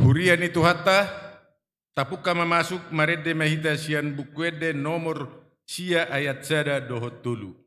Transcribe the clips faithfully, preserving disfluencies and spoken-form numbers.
Huria ni Tuhanta, tapungka ma masuk marende ma hita sian Buku Ende nomor sia ayat sada dohot tolu.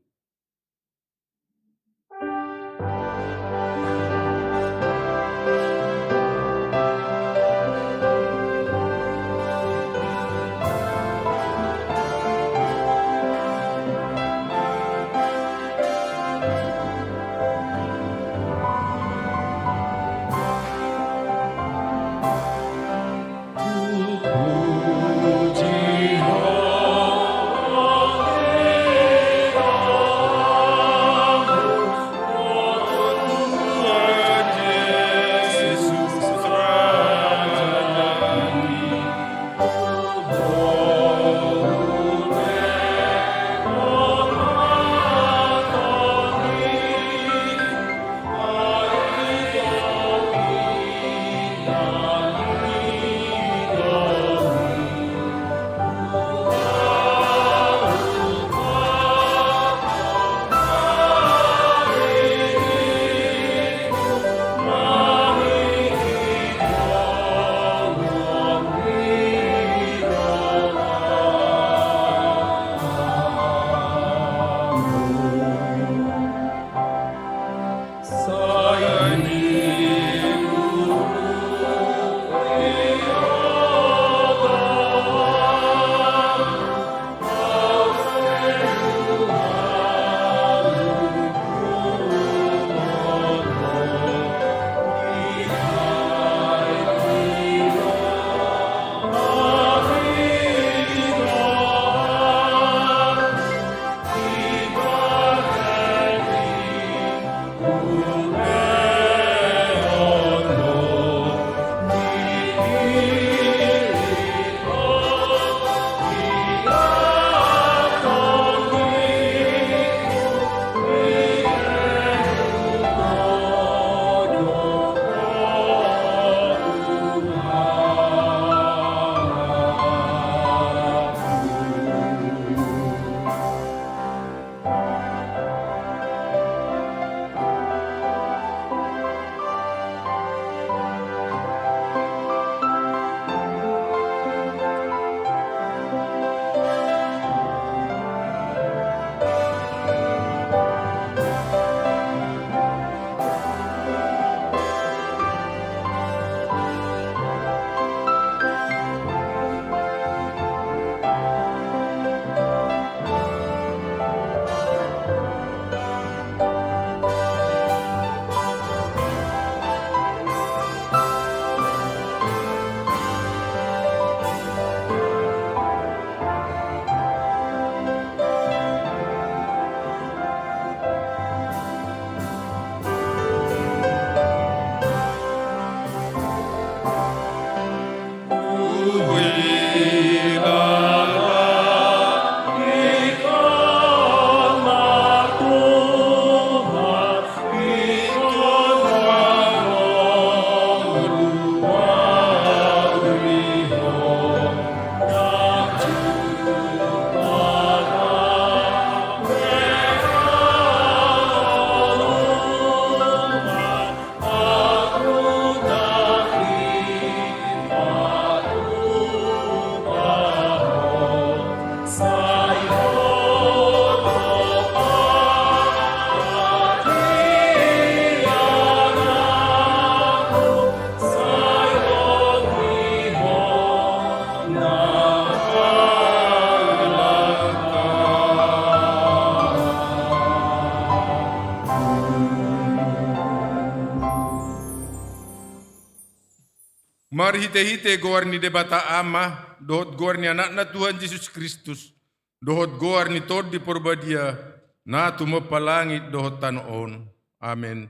Marhite-hite goar ni Debata Ama, dohot goar ni Anakna Tuhan Jesus Kristus, dohot goar ni Tondi Porbadia, na tumompa langit dohot tano on. Amen.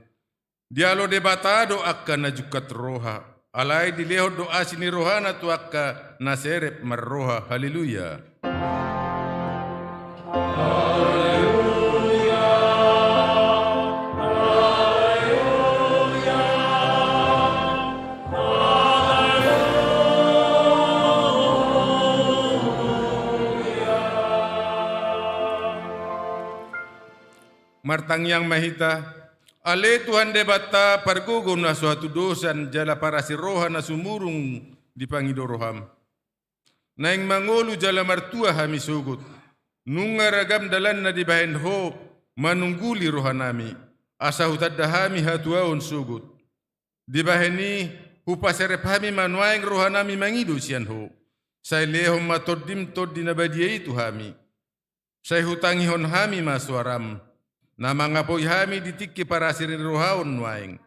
Dialo Debata do angka na jungkat roha, alai dilehon do asi ni rohana tu angka na serep marroha. Haleluya. Martangiang ma hita. Ale Tuhan Debata, pargogo na so hatudosan jala parasi roha na sumurung dipangido roham. Naeng mangolu jala martua hami sogot. Nunga ragam dalanna dibahen Ho manungguli rohanami, asa hutanda hami hatuaon sogot. Dibahen i, hupaserep hami ma nuaeng rohanami mangido sian Ho. Sai lehon ma Tondim Tondi na badia i tu hami. Sai hutangihon hami ma soaram, na mangapoi hami di tingki parasi ni roha on nuaeng.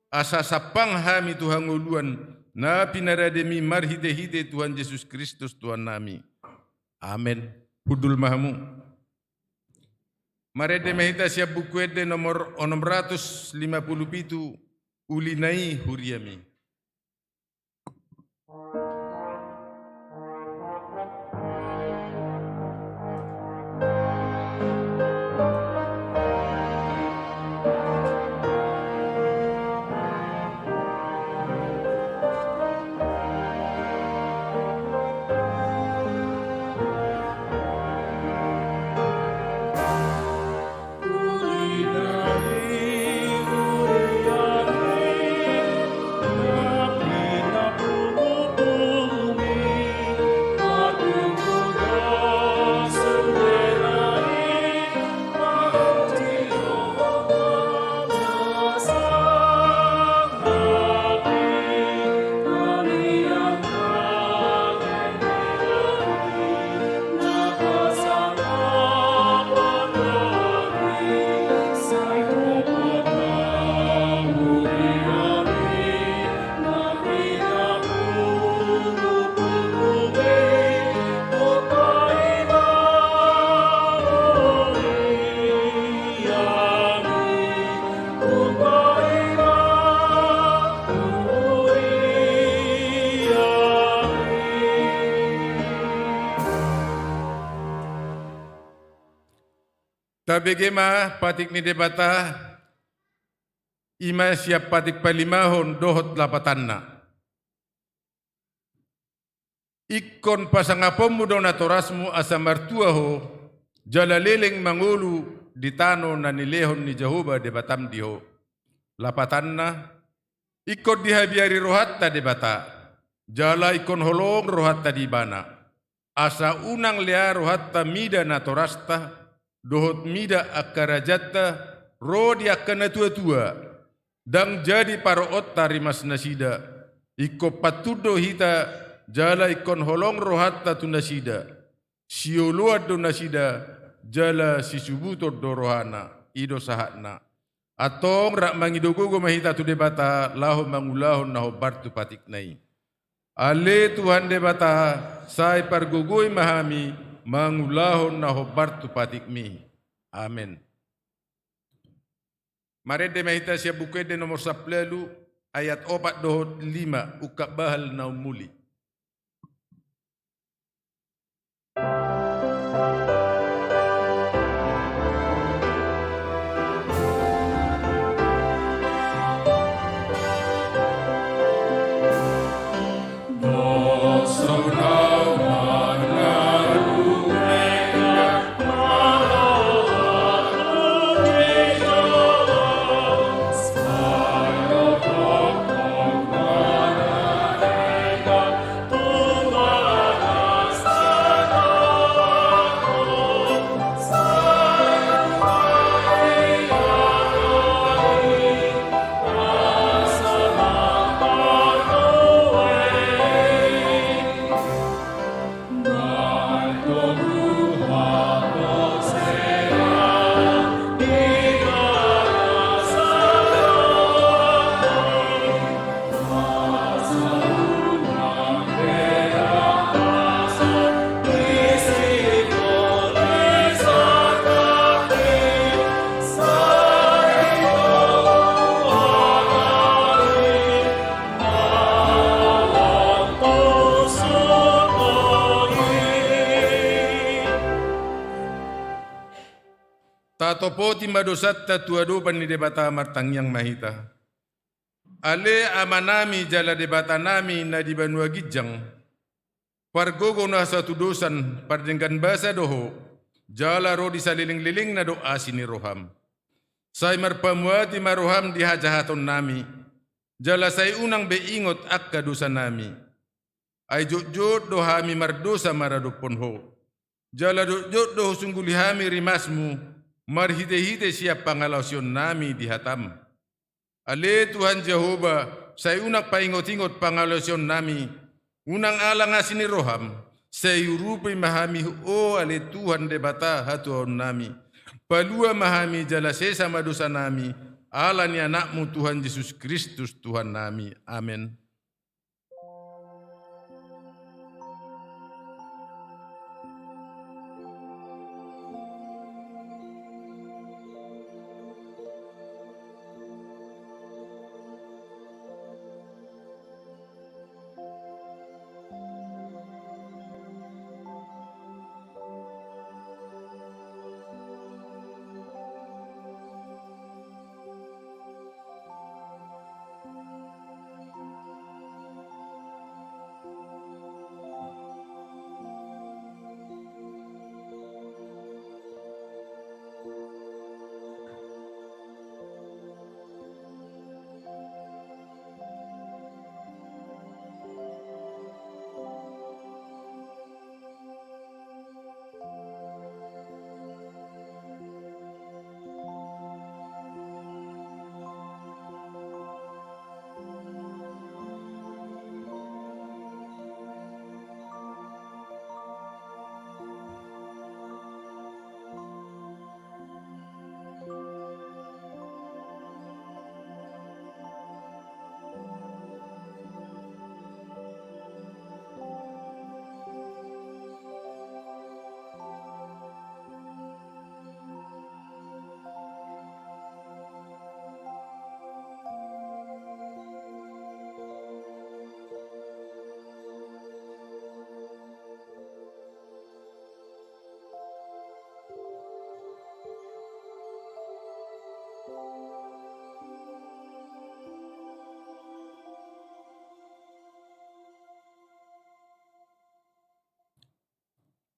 Asa sampang hami tu hangoluan na pinarademi marhite-hite Tuhan Jesus Kristus Tuhannami. Amen. Hundul ma hamu. Marende ma hita sian Buku Ende nomor onom ratus lima pulu pitu, Ulina i huriami. Tabege ma patik ni Debata, i ma sian patik palimahon dohot lapatanna. Ingkon pasangaponmu do natorasmu asa martua ho, jala leleng mangolu di tano na nilehon ni Jahowa Debatam di ho. Lapatanna, ingkon dihabiari rohanta Debata, jala ingkon holong rohanta di Ibana. Asa unang lea rohanta mida natorasta, dohot mida angka rajanta, ro di angka natuatua, ndang jadi paroonta rimas nasida, ingkon pantun do hita, jala ingkon holong rohanta tu nasida, sioloan do nasida, jala sisubuton do rohana, i do sahatna. Antong rap mangido gogo ma hita tu Debata, laho mangulahon na hombar tu patikna i. Ale Tuhan Debata, sai pargogoi ma hami mangulahon na hombar tu patikmi. Amen. Marende ma hita sian Buku Ende nomor sampulu ualu, ayat opat dohot lima, ungkap bahal na ummuli. Tatopoti ma dosanta tu adopan ni Debata. Martangiang ma hita. Ale Amanami jala Debatanami na di banua ginjang, pargogo na so hatudosan, pardenggan basa do Ho, jala ro di salelenglelengna do asi ni roham. Sai marpamuati ma roham di hajahatonnami, jala sai unang be ingot angka dosanami. Ai jotjot do hami mardosa maradophon Ho. Jala jotjot do husungguli hami rimasmu, marhitehite sian pangalaosionnami di hatam. Ale Tuhan Jahowa, sai unang paingotingot pangalaosionnami, unang alang asi ni roham, sai urupi ma hami Ho ale Tuhan Debata hatuaonnami. Palua ma hami jala sesa ma dosanami, ala ni Anakmu Tuhan Jesus Kristus Tuhannami. Amen.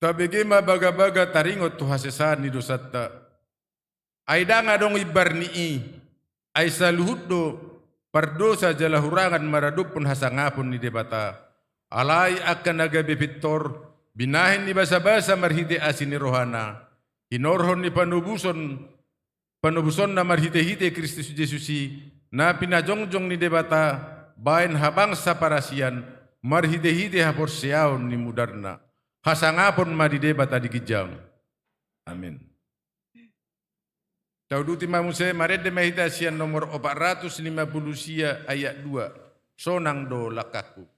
Tabege ma bagabaga taringot tu hasesaan ni dosanta. Ai ndang adong imbar ni i, ai saluhut do pardosa jala hurangan maradophon hasangapon ni Debata. Alai angka na gabe pintor, binahen ni basabasa marhite asi ni rohana, hinorhon ni panobuson, panobusonna marhitehite Kristus Jesus i, na pinajongjong ni Debata bahen habangsa parasian, marhitehite haporseaon ni mudarna. Hasangapon ma di Debata di ginjang. Amin. Tauduti ma muse, marende ma hita sian nomor opat ratus lima puluh sia ayat dua. Sonang do langkangku.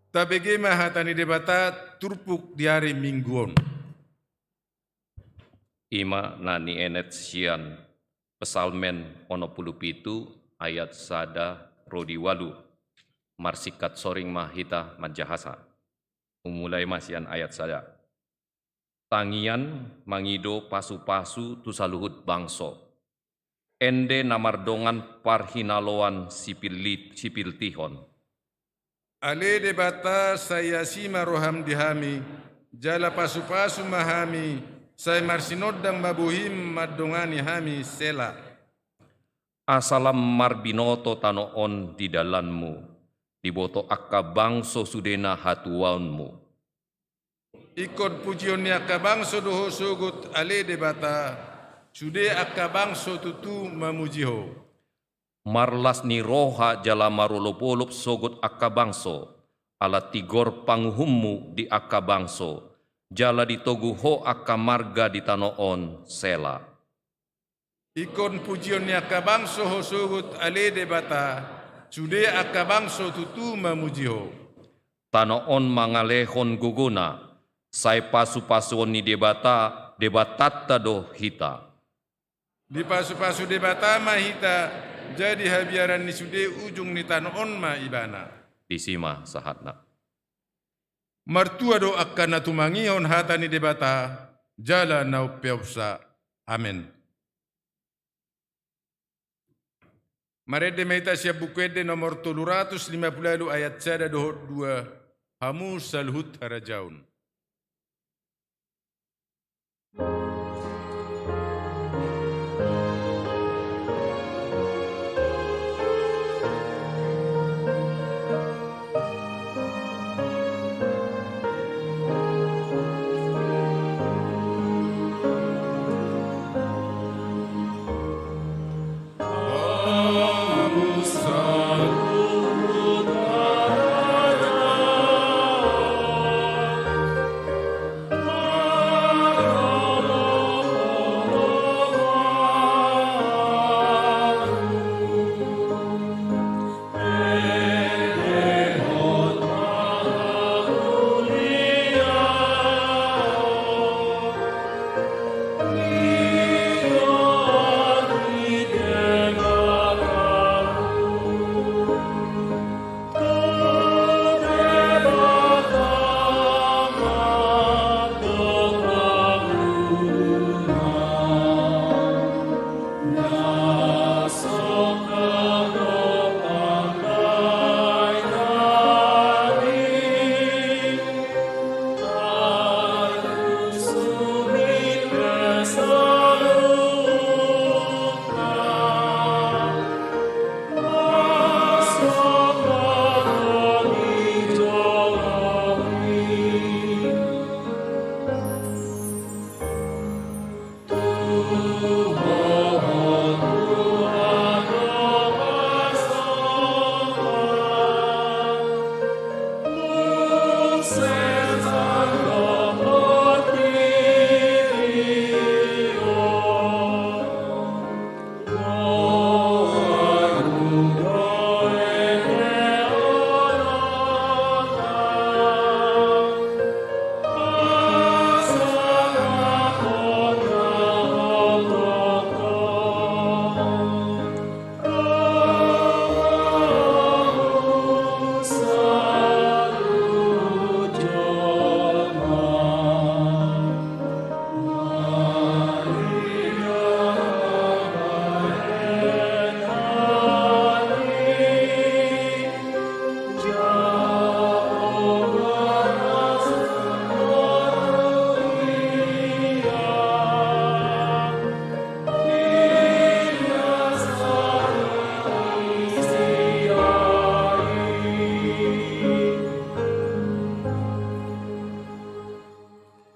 Tabege ma hata ni Debata turpuk di ari Minggu on. I ma na nienet sian Psalmen onom pulu pitu ayat sada ro di ualu. Marsingkat soring ma hita manjahasa. Umulai ma sian ayat sada. Tangiang mangido pasupasu tu saluhut bangso. Ende na mardongan parhinaloan sipillit-, sipiltihon. Ale Debata, sai asi ma roham di hami, jala pasupasu ma hami, sai marsinondang ma bohim mandongani hami. Sela. Asa lam marbinoto tano on di dalanmu, diboto angka bangso sudena hatuaonmu. Ingkon pujion ni angka bangso do ho sogot, ale Debata, sude angka bangso tutu mamuji ho. Marlas ni roha jala marolopolop sogot angka bangso, ala tigor panguhummu di angka bangso, jala ditogu ho angka marga di tano on. Sela. Ingkon pujion ni angka bangso ho sogot, ale Debata, sude angka bangso tutu mamuji ho. Tano on mangalehon gogona, sai pasupasuon ni Debata, Debatanta do hita. Dipasupasu Debata ma hita, jadi habiaran ni sude ujung ni tano on ma ibana. Disi ma sahatna. Martua do angka na tumangihon hata ni Debata, jala na umpeopsa. Amen. Marende ma hita sian Buku Ende nomor tolu ratus lima pulu ualu, ayat sada dohot dua, Hamu saluhut harajaon.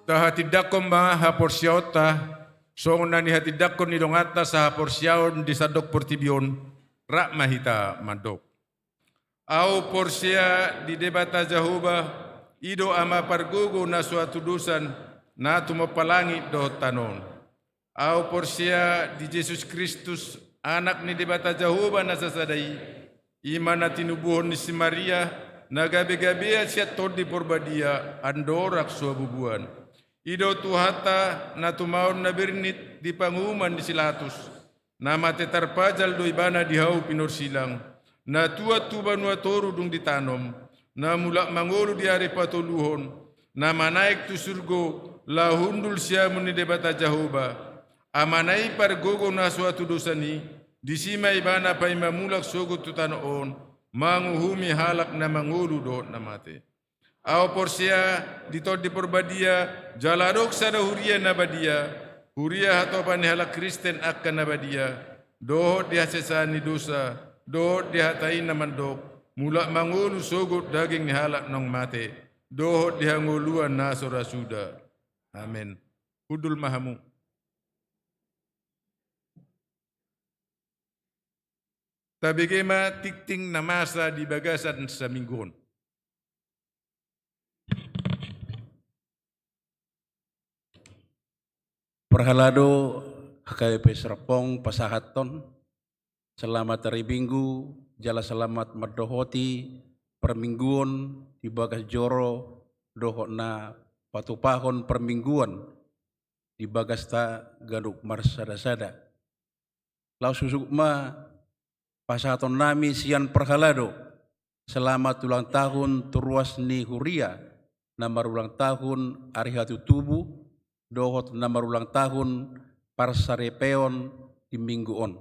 Tahatindangkon ma haporseaonta, songon na nihatindangkon ni donganta sahaporseaon di sandok portibi on, rap ma hita mandok. Ahu porsea di Debata Jahowa, i do Ama pargogo na so hatudosan, na tumompa langit dohot tano on. Ahu porsea di Jesus Kristus, Anak ni Debata Jahowa na sasada i, i ma na tinubuhon ni si Maria, na gabegabean sian Tondi Porbadia, andorang so habubuhan. I do Tuhanta, na tumaon na bernit di panguhuman ni si Latus. Na mate tarpajal do ibana di hau pinorsilang, na tuat tu banua toru dung ditanom, na mulak mangolu di ari patoluhon, na manaek tu surgo, laho hundul siamun ni Debata Jahowa, Amana i pargogo na so hatudosan i, disi ma ibana paima mulak sogot tu tano on, manguhumi halak na mangolu dohot na mate. Ahu porsea di Tondi Porbadia, jala adong sada huria na badia, huria hatopan ni halak Kristen angka na badia, dohot di hasesaan ni dosa, dohot di hata i na mandok, Mulak mangolu sogot daging ni halak naung mate, dohot di hangoluan na so ra suda. Amen. Hundul ma hamu. Tabege ma tingting na masa di bagasan saminggu on. Parhalado H K B P Serpong pasahathon selamat hari Minggu, jala selamat mandohoti parmingguon di bagas joro dohot na patupahon parmingguon di bagasta ganup marsada-sada. Laos husungkun ma pasahatonnami sian parhalado selamat ulang tahun tu ruas ni huria na marulang tahun ari hatutubu dohot na marulang tahun parsaripeon di minggu on.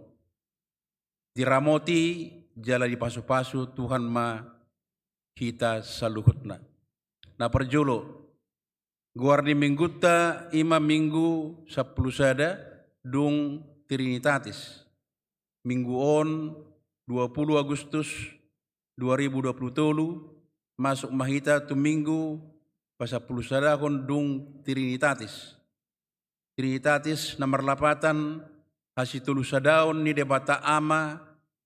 Diramoti jala dipasupasu Tuhan ma hita saluhutna. Na parjolo, goar ni minggunta i ma Minggu sampulu sada dung Trinitatis. Minggu on, dua pulu Agustus dua ribu dua pulu tolu, masuk ma hita tu Minggu pasampulu sadahon dung Trinitatis. Trinitatis na marlapatan hasitolusadaon ni Debata Ama,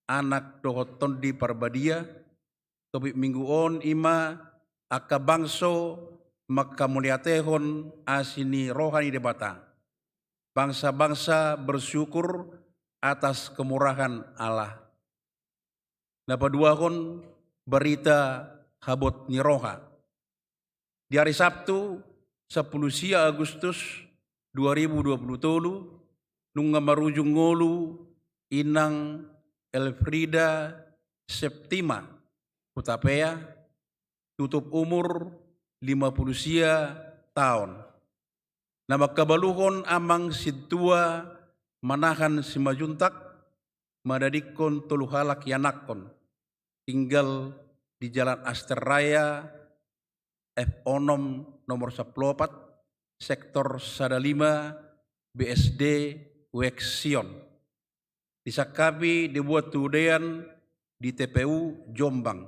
Anak dohot Tondi Parbadia. Topik Minggu on i ma angka bangso manghamauliatehon asi ni roha ni Debata. Bangsa-bangsa bersyukur atas kemurahan Allah. Na paduahon, barita habot ni roha. Di ari Sabtu, sampulu sia Agustus dua ribu dua pulu tolu, nunga marujung ngolu inang Elfrida Septima Hutapea, tutup umur lima pulu sia taon. Na mangkabaluhon amang sintua manahan Simanjuntak, madadingkon tolu halak ianakhon, tinggal di Jalan Aster Raya F onom nomor sampulu opat, sektor sada lima, B S D Wek Sion. Disangkapi dibuat tu udean di T P U Jombang,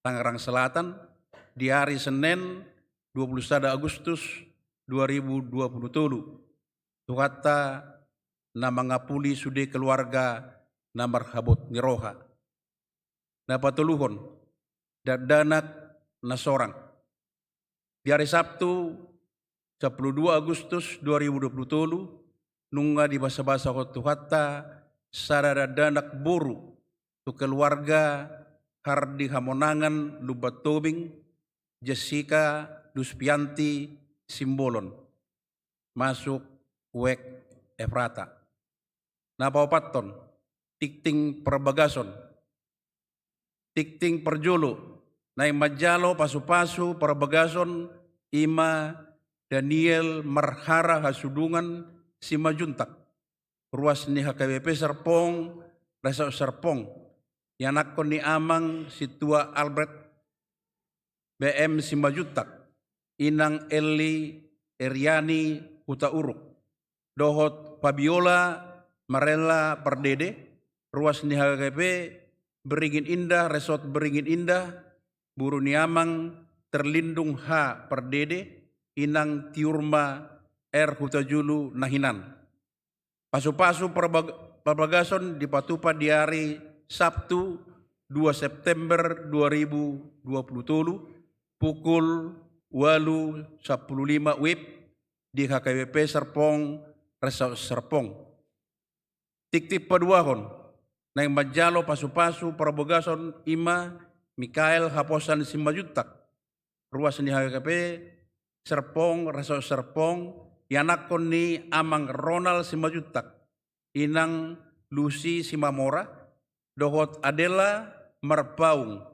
Tangerang Selatan, di ari Senen, dua pulu sada Agustus dua ribu dua pulu tolu. Tuhanta na mangapuli sude keluarga na marhabot ni roha. Na patoluhon, dakdanak na sorang. Di ari Sabtu, sampulu dua Agustus dua ribu dua pulu tolu, nunga dibasabasahon Tuhanta sada dakdanak boru tu keluarga Hardi Hamonangan Lumban Tobing, Jessica Duspianti Simbolon, masuk Wek Efrata. Na paopathon, tingting parbagason. Tingting parjolo, naeng manjalo pasupasu parbagason i ma Daniel Marhara Hasudungan Simanjuntak, ruas ni H K B P Serpong, Resort Serpong, ianakhon ni amang sintua Albert B M Simanjuntak, inang Eli Eriani Hutauruk, dohot Fabiola Marella Pardede, ruas ni H K B P Beringin Indah, Resort Beringin Indah, boru ni amang Terlindung H Pardede, inang Tiurma R Hutajulu na hinan. Pasupasu parbag-, parbagason dipatupa di ari Sabtu, dua September dua ribu dua puluh tolu, pukul ualu sampulu lima WIB di H K B P Serpong, Resort Serpong. Tingting paduahon, naeng manjalo pasupasu parbagason i ma Mikael Haposan Simanjuntak, ruas ni H K B P Serpong, Resort Serpong, ianakhon ni amang Ronald Simanjuntak, inang Lusi Simamora, dohot Adela Marpaung,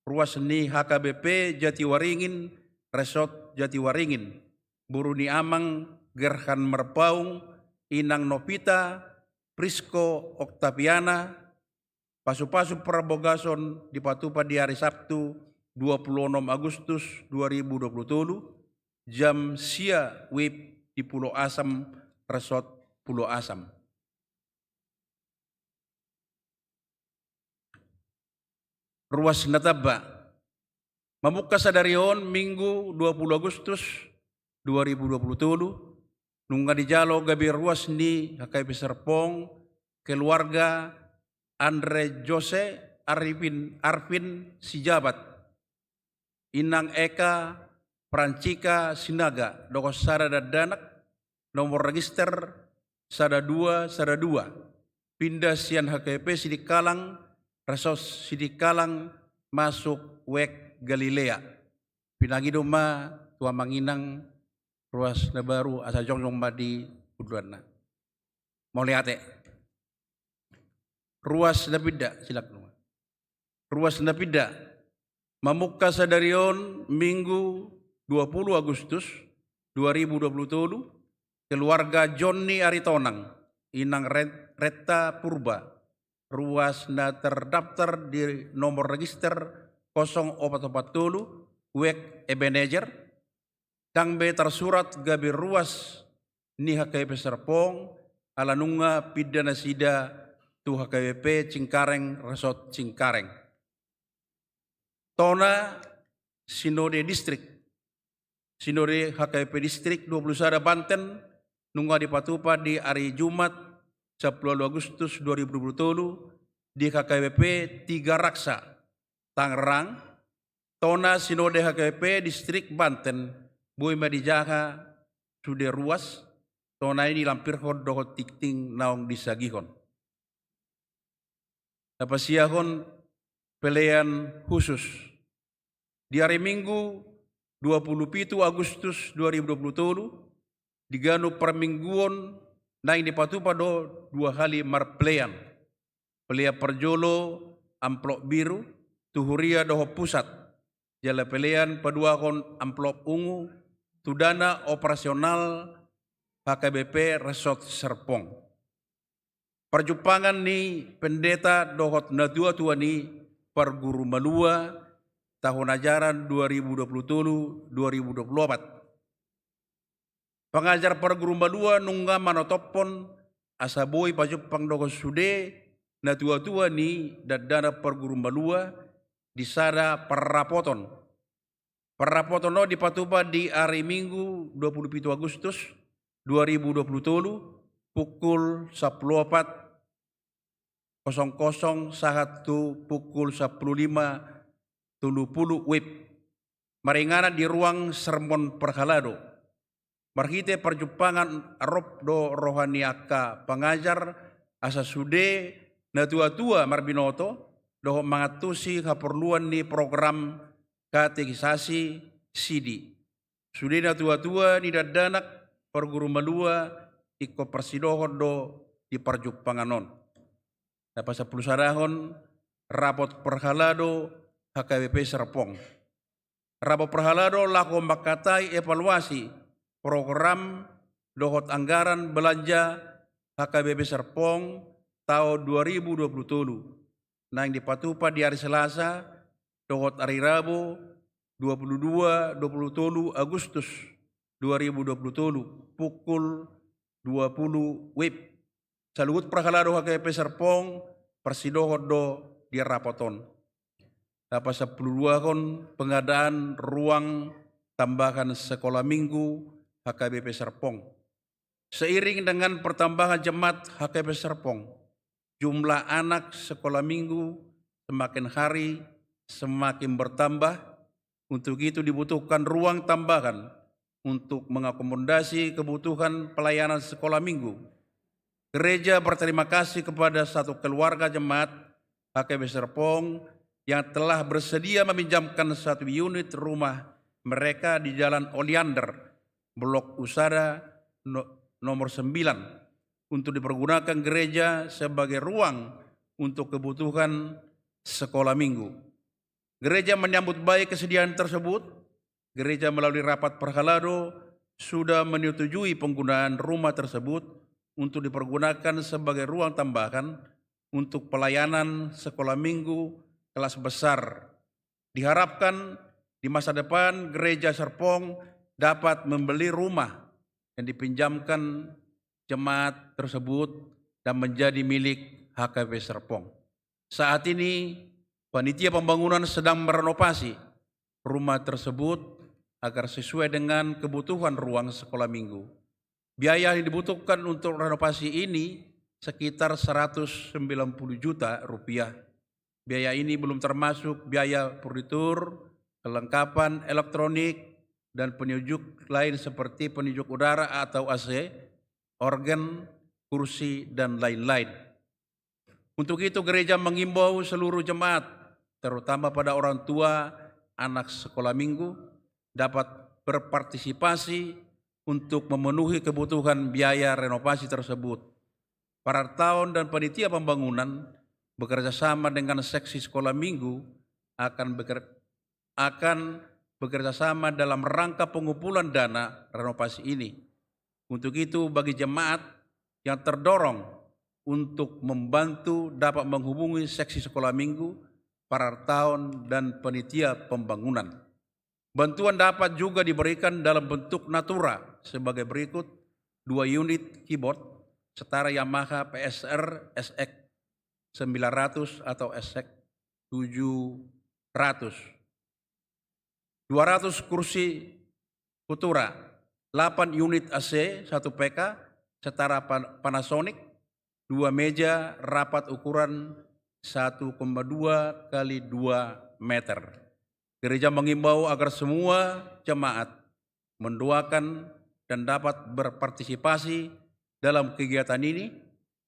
ruas ni H K B P Jatiwaringin, Resort Jatiwaringin, boru ni amang Gerhan Marpaung, inang Novita Prisko Oktaviana. Pasupasu parbagason dipatupa di ari Sabtu, dua pulu onom Agustus dua ribu dua pulu tolu, jam sia WIB di Pulo Asam, Resort Pulo Asam. Ruas na tamba. Mamungka sadari on, Minggu dua puluh Agustus dua ribu dua puluh tolu, nunga dijalo gabe ruas ni H K B P Serpong keluarga Andre Jose Arifin, Arvin Sijabat, Inang Eka Prancika Sinaga, dohot sada dakdanak, nomor register sada dua sada dua, pinda sian H K B P Sidikalang, Resort Sidikalang, masuk W E G Galilea. Pinangido ma tu amang inang ruas na baru asa jongjong ma di hundulna. Mauliate. Ruas na pinda, silak numa. Ruas na pinda. Mamungka sadari on, Minggu dua puluh Agustus dua ribu dua puluh tolu, keluarga Jonni Aritonang, Inang Ren-, Retta Purba, ruas na terdaftar di nomor register kosong opat opat tolu, W E G Ebenezer, ndang be tarsurat gabe ruas ni H K B P Serpong, ala nunga pinda nasida tu H K B P Cengkareng, Resort Cengkareng. Tona, Sinode Distrik. Sinode H K B P Distrik dua puluh sada Banten, nunga dipatupa di ari Jumat, sampulu ualu Agustus dua ribu dua puluh tolu, di H K B P Tiga Raksa, Tangerang. Tona Sinode H K B P Distrik Banten, boi ma dijaha sude ruas, tona i dilampirhon dohot tingting naung disagihon. Tapasiahon pelean khusus. Di ari Minggu dua puluh pitu Agustus dua ribu dua puluh tolu, di ganup parmingguon naeng dipatupa do dua hali marpelean. Pelean parjolo amplop biru tu huria dohot pusat, jala pelean paduahon amplop ungu tu dana operasional H K B P Resort Serpong. Parjumpangan ni pendeta dohot natuatua ni parguru malua tahun ajaran dua ribu dua puluh tolu dua ribu dua puluh opat. Pangajar parguru malua nunga manotophon asa boi pajumpang dohot sude natuatua ni dakdanak parguru malua di sada parrapoton. Parrapoton on dipatupa di ari Minggu dua puluh pitu Agustus dua ribu dua puluh tolu, pukul sampulu opat kosong kosong sahat tu pukul sampulu lima tolu pulu W I B. Maringanan di ruang sermon parhalado. Marhite parjumpangan rap do roha ni angka pangajar asa sude natuatua marbinoto dohot mangantusi haporluan ni program katekisasi sidi. Sude natuatua ni dakdanak parguru malua ingkon parsidohot do di parjumpangan on. Na pasampulu sadahon, rapot parhalado H K B P Serpong. Rapot parhalado laho mangkatai evaluasi program dohot anggaran belanja H K B P Serpong taon dua ribu dua puluh tolu. Naeng dipatupa di ari Selasa dohot ari Rabu dua puluh dua, dua puluh tolu Agustus dua ribu dua puluh tolu, pukul dua puluh W I B. Saluhut parhalado H K B P Serpong parsidohot do di rapot on. Na pasampulu duahon, pengadaan ruang tambahan sekolah minggu H K B P Serpong. Seiring dengan pertambahan jemaat H K B P Serpong, jumlah anak sekolah minggu semakin hari semakin bertambah. Untuk itu dibutuhkan ruang tambahan untuk mengakomodasi kebutuhan pelayanan sekolah minggu. Gereja berterima kasih kepada satu keluarga jemaat H K B P Serpong yang telah bersedia meminjamkan satu unit rumah mereka di Jalan Oleander, Blok Usada, no-, nomor sembilan, untuk dipergunakan gereja sebagai ruang untuk kebutuhan sekolah minggu. Gereja menyambut baik kesediaan tersebut. Gereja melalui rapat parhalado sudah menyetujui penggunaan rumah tersebut untuk dipergunakan sebagai ruang tambahan untuk pelayanan sekolah minggu kelas besar. Diharapkan di masa depan gereja Serpong dapat membeli rumah yang dipinjamkan jemaat tersebut dan menjadi milik H K B P Serpong. Saat ini, Panitia pembangunan sedang merenovasi rumah tersebut agar sesuai dengan kebutuhan ruang sekolah minggu. Biaya yang dibutuhkan untuk renovasi ini sekitar seratus sembilan puluh juta rupiah. Biaya ini belum termasuk biaya furnitur, kelengkapan elektronik, dan penyejuk lain seperti penyejuk udara atau A C, organ, kursi, dan lain-lain. Untuk itu, gereja mengimbau seluruh jemaat, terutama pada orang tua anak sekolah minggu, dapat berpartisipasi untuk memenuhi kebutuhan biaya renovasi tersebut. Parartaon dan panitia pembangunan bekerja sama dengan seksi sekolah minggu akan beker-, akan bekerja sama dalam rangka pengumpulan dana renovasi ini. Untuk itu, bagi jemaat yang terdorong untuk membantu dapat menghubungi seksi sekolah minggu, parartaon, dan panitia pembangunan. Bantuan dapat juga diberikan dalam bentuk natura sebagai berikut: dua unit keyboard setara Yamaha P S R S X sembilan ratus atau S X tujuh ratus, dua ratus kursi Futura, delapan unit A C satu P K setara Pan-, Panasonic, dua meja rapat ukuran satu koma dua kali dua meter. Gereja mengimbau agar semua jemaat mendoakan dan dapat berpartisipasi dalam kegiatan ini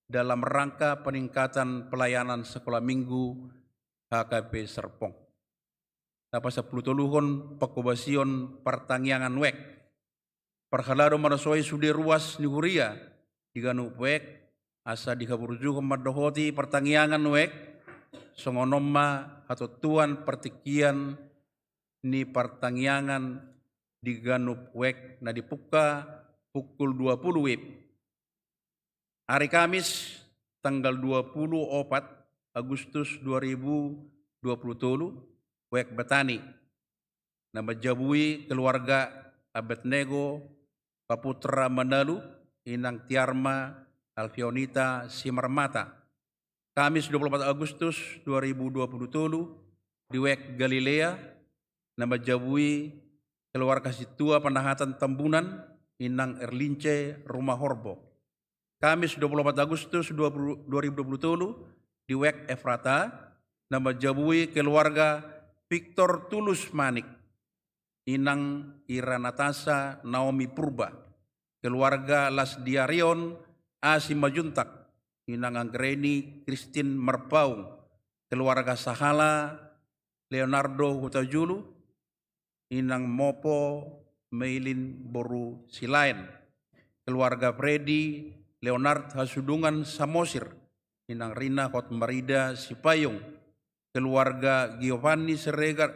dalam rangka peningkatan pelayanan sekolah minggu H K P Serpong. Nai pasampulutoluhon, pangkobasion partangiangan wijk. Parhalado manosoi sude ruas ni huria di ganup wijk, asa dihaburjuhon mandohoti partangiangan wijk, songon on ma hatontuan partingkian ni partangiangan di ganup wijk na dipungka pukul dua puluh wib. Ari Kamis, tanggal dua puluh opat Agustus dua ribu dua puluh tolu, wijk Betani, na manjabui keluarga Abednego Paputra Manalu, inang Tiarma Alfionita Simarmata. Kamis dua puluh opat Agustus dua ribu dua puluh tolu, di wijk Galilea, na manjabui keluarga sintua Panahatan Tambunan, inang Erlince Rumahorbo. Kamis dua puluh opat Agustus dua puluh, dua ribu dua puluh tolu, di wijk Efrata, na manjabui keluarga Victor Tulus Manik, inang Ira Natasa Naomi Purba, keluarga Las Diarion A Simanjuntak, inang Anggreni Christine Marpaung, keluarga Sahala Leonardo Hutajulu, inang Mopo Meilin boru Silaen, keluarga Freddy Leonard Hasudungan Samosir, inang Rina Hotmarida Sipayung, keluarga Giovanni Siregar.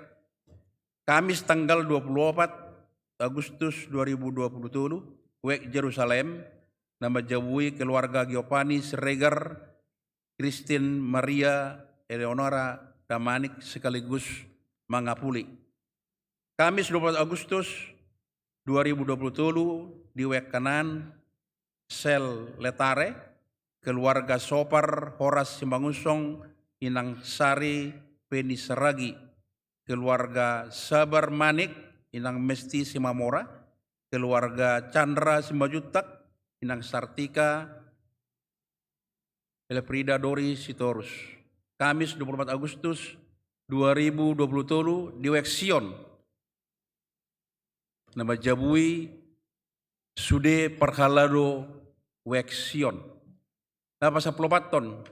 Kamis tanggal dua puluh opat Agustus dua ribu dua puluh tolu, wijk Jerusalem, na manjabui keluarga Giovanni Siregar, Christine Maria Eleonora Damanik sekaligus mangapuli. Kamis dua puluh Agustus dua ribu dua puluh tolu, di wijk Kanaan, sel Letare, keluarga Sopar Horas Simangunsong, inang Sari Peni Saragi, keluarga Sabar Manik, inang Mesti Simamora, keluarga Chandra Simanjuntak, inang Sartika Elfrida Dori Sitorus. Kamis dua puluh opat Agustus dua ribu dua puluh tolu, di wijk Sion, na manjabui sude parhalado wijk Sion. Nai pasampuluopathon,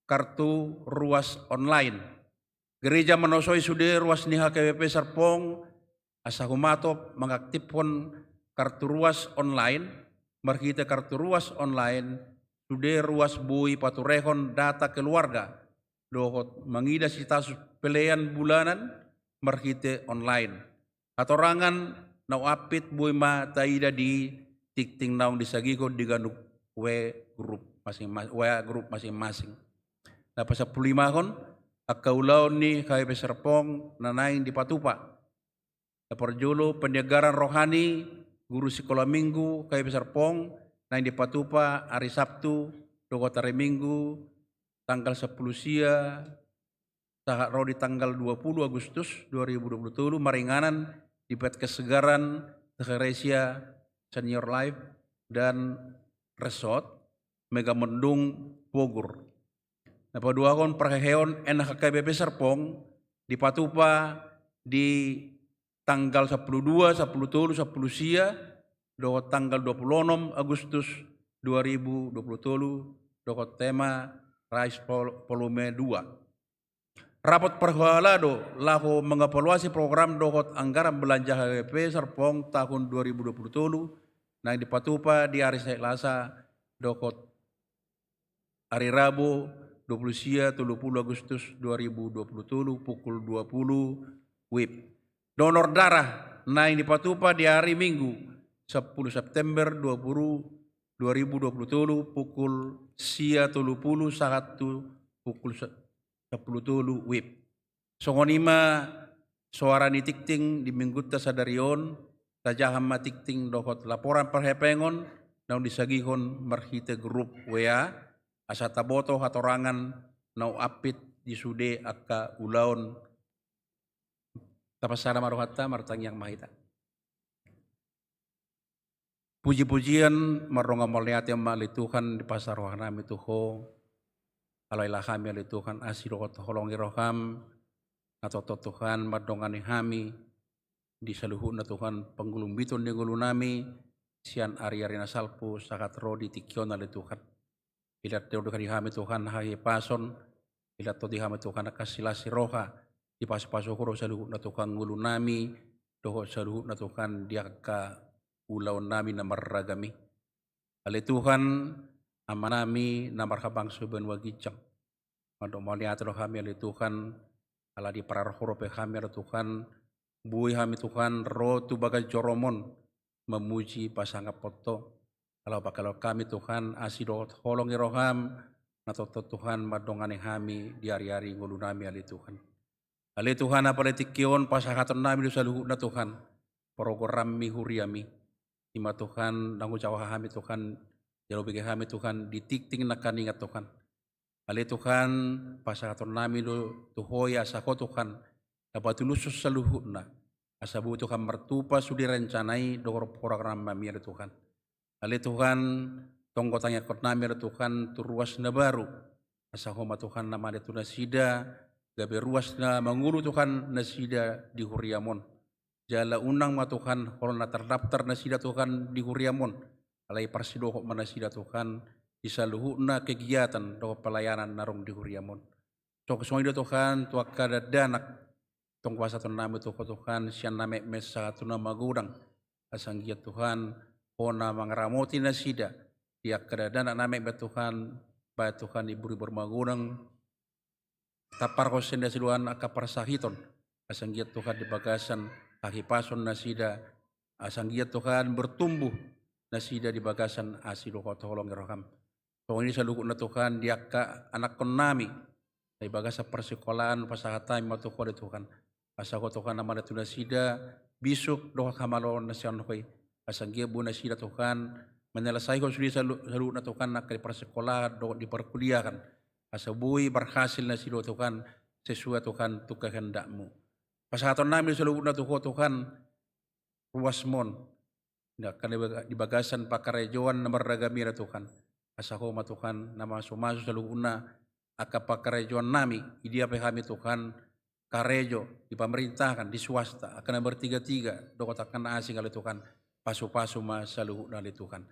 kartu ruas online. Gereja manosoi sude ruas ni H K B P Serpong asa humatop mangaktifhon kartu ruas online. Marhite kartu ruas online, sude ruas boi paturehon data keluarga dohot mangida sitatus pelean bulanan marhite online. Hatorangan na uampit boi ma taida di tingting naung disagihon di ganup WA group masing-ma-, WA group masing-masing. Nai pasampululimahon, angka ulaon ni H K B P Serpong na naeng dipatupa. Na parjolo, penyegaran rohani guru sikola minggu H K B P Serpong naeng dipatupa ari Sabtu dohot ari Minggu, tanggal sampulu sia sahat ro di tanggal dua puluh Agustus dua ribu dua puluh tolu, maringanan di Puskesmas Garan, Teresia Senior Life dan Resort, Megamendung, Bogor. Na paduahon, parheheon N H K B P Serpong dipatupa di tanggal sampulu dua, sampulu tolu, sampulu sia, dohot tanggal dua puluh onom Agustus dua ribu dua puluh tolu, dohot tema Rise Vol-, Volume dua. Rapot parhalado laho mengevaluasi program dohot anggaran belanja H K B P Serpong tahun dua ribu dua puluh tolu, naeng dipatupa di ari Selasa dohot ari Rabu, dua puluh sia, tolu puluh Agustus dua ribu dua puluh tolu, pukul dua puluh W I B. Donor darah naeng dipatupa di ari Minggu, sampulu September dua puluh, dua ribu dua puluh tolu, pukul sia tolu puluh sahat tu pukul sa-, sampulu tolu W I B. Songon i ma soara ni tingting di minggunta sadari on. Tajaha ma tingting dohot laporan parhepengon naung disagihon marhite grup W A, asa taboto hatorangan naung ampit di sude angka ulaon. Tapasada ma rohanta, martangiang ma hita. Puji-pujian mardongan mauliate ma ale Tuhan, dipasada rohanami tu Ho. Ala huhilala hami ale Tuhan, asi dohot holong ni roham na tongtong Tuhan mandongani hami di saluhutna Tuhan, panggulumbiton ni ngolunami sian ari-ari na salpu sahat ro di tingki on ale Tuhan. Ilat Ho di hami Tuhan hahipason, ilat Ho di hami Tuhan angka silas ni roha, dipasu-pasu Ho do saluhutna Tuhan ngolunami, dohot saluhutna Tuhan di angka ulaonnami na marragam i. Ale Tuhan, Amanami na marhabangsa banua ginjang, mandok mauliate do hami ale Tuhan, ala diparroha Ho dope hami ale Tuhan, boi hami Tuhan ro tu bagas joroM on, mamuji pasangaphon Ho. Ala hupangkilala hami Tuhan, asi dohot holong ni roham, na tongtong Tuhan mandongani hami di ari-ari ngolunami ale Tuhan. Ale Tuhan, apala tingki on pasahatonnami do saluhutna Tuhan, programmi huriaMi. I ma Tuhan, naung hujaha hami Tuhan, jala hubege hami Tuhan, di tingting nangkaningan Tuhan. Ale Tuhan, pasahatonnami do tu Ho i asa Ho Tuhan, na patulushon saluhutna, asa boi Tuhan martupa sude rencana i dohot programmi ale Tuhan. Ale Tuhan, tongtong tangiangkonnami ale Tuhan tu ruas na baru, asa Ho ma Tuhan na mangalean tu nasida, gabe ruas na mangolu Tuhan nasida di huriaM on. Jala unang ma Tuhan holan na tardaftar nasida Tuhan di huriaM on, alai parsidohot ma nasida Tuhan di saluhutna kegiatan dohot pelayanan na adong di huriaM on. Songon i do Tuhan tu angka dakdanak, tongtong pasahatonnami tu Ho Tuhan, sian na metmet sahat tu na magodang, asa anggiat Tuhan Ho na mangaramoti nasida di angka dakdanak na metmet Tuhan, baen Tuhan ibur-ibur magodang, tamparhon sian nasida Tuhan angka parsahiton, asa anggiat Tuhan di bagasan hahipason nasida, asa anggiat Tuhan bertumbuh nasida di bagasan asi dohot holong ni roham. Songon i saluhutna Tuhan di angka anakkonnami, na di bagasan parsikolaan pasahatonnami ma tu Ho ale Tuhan. Asa Ho Tuhan na mangalean tu nasida bisuk dohot hamaloon na sian Ho i. Asa anggiat boi nasida Tuhan, menyelesaikan sude salu-, saluhutna Tuhan angka di parsikolaan dohot di parkuliahan. Asa boi berhasil nasida Tuhan, sesuai Tuhan tu kehendak-Mu. Pasahatonnami saluhutna tu Ho Tuhan, ruas-M on. Angka di baga-, di bagasan pangkarejoan na marragam i ale Tuhan. Asa Ho ma Tuhan, na mamasu-masu saluhutna angka pangkarejoannami, i dia pe hami Tuhan, karejo di pemerintahan, di swasta, angka na martiga-tiga, dohot angka na asing ale Tuhan, pasu-pasu ma saluhutna ale Tuhan.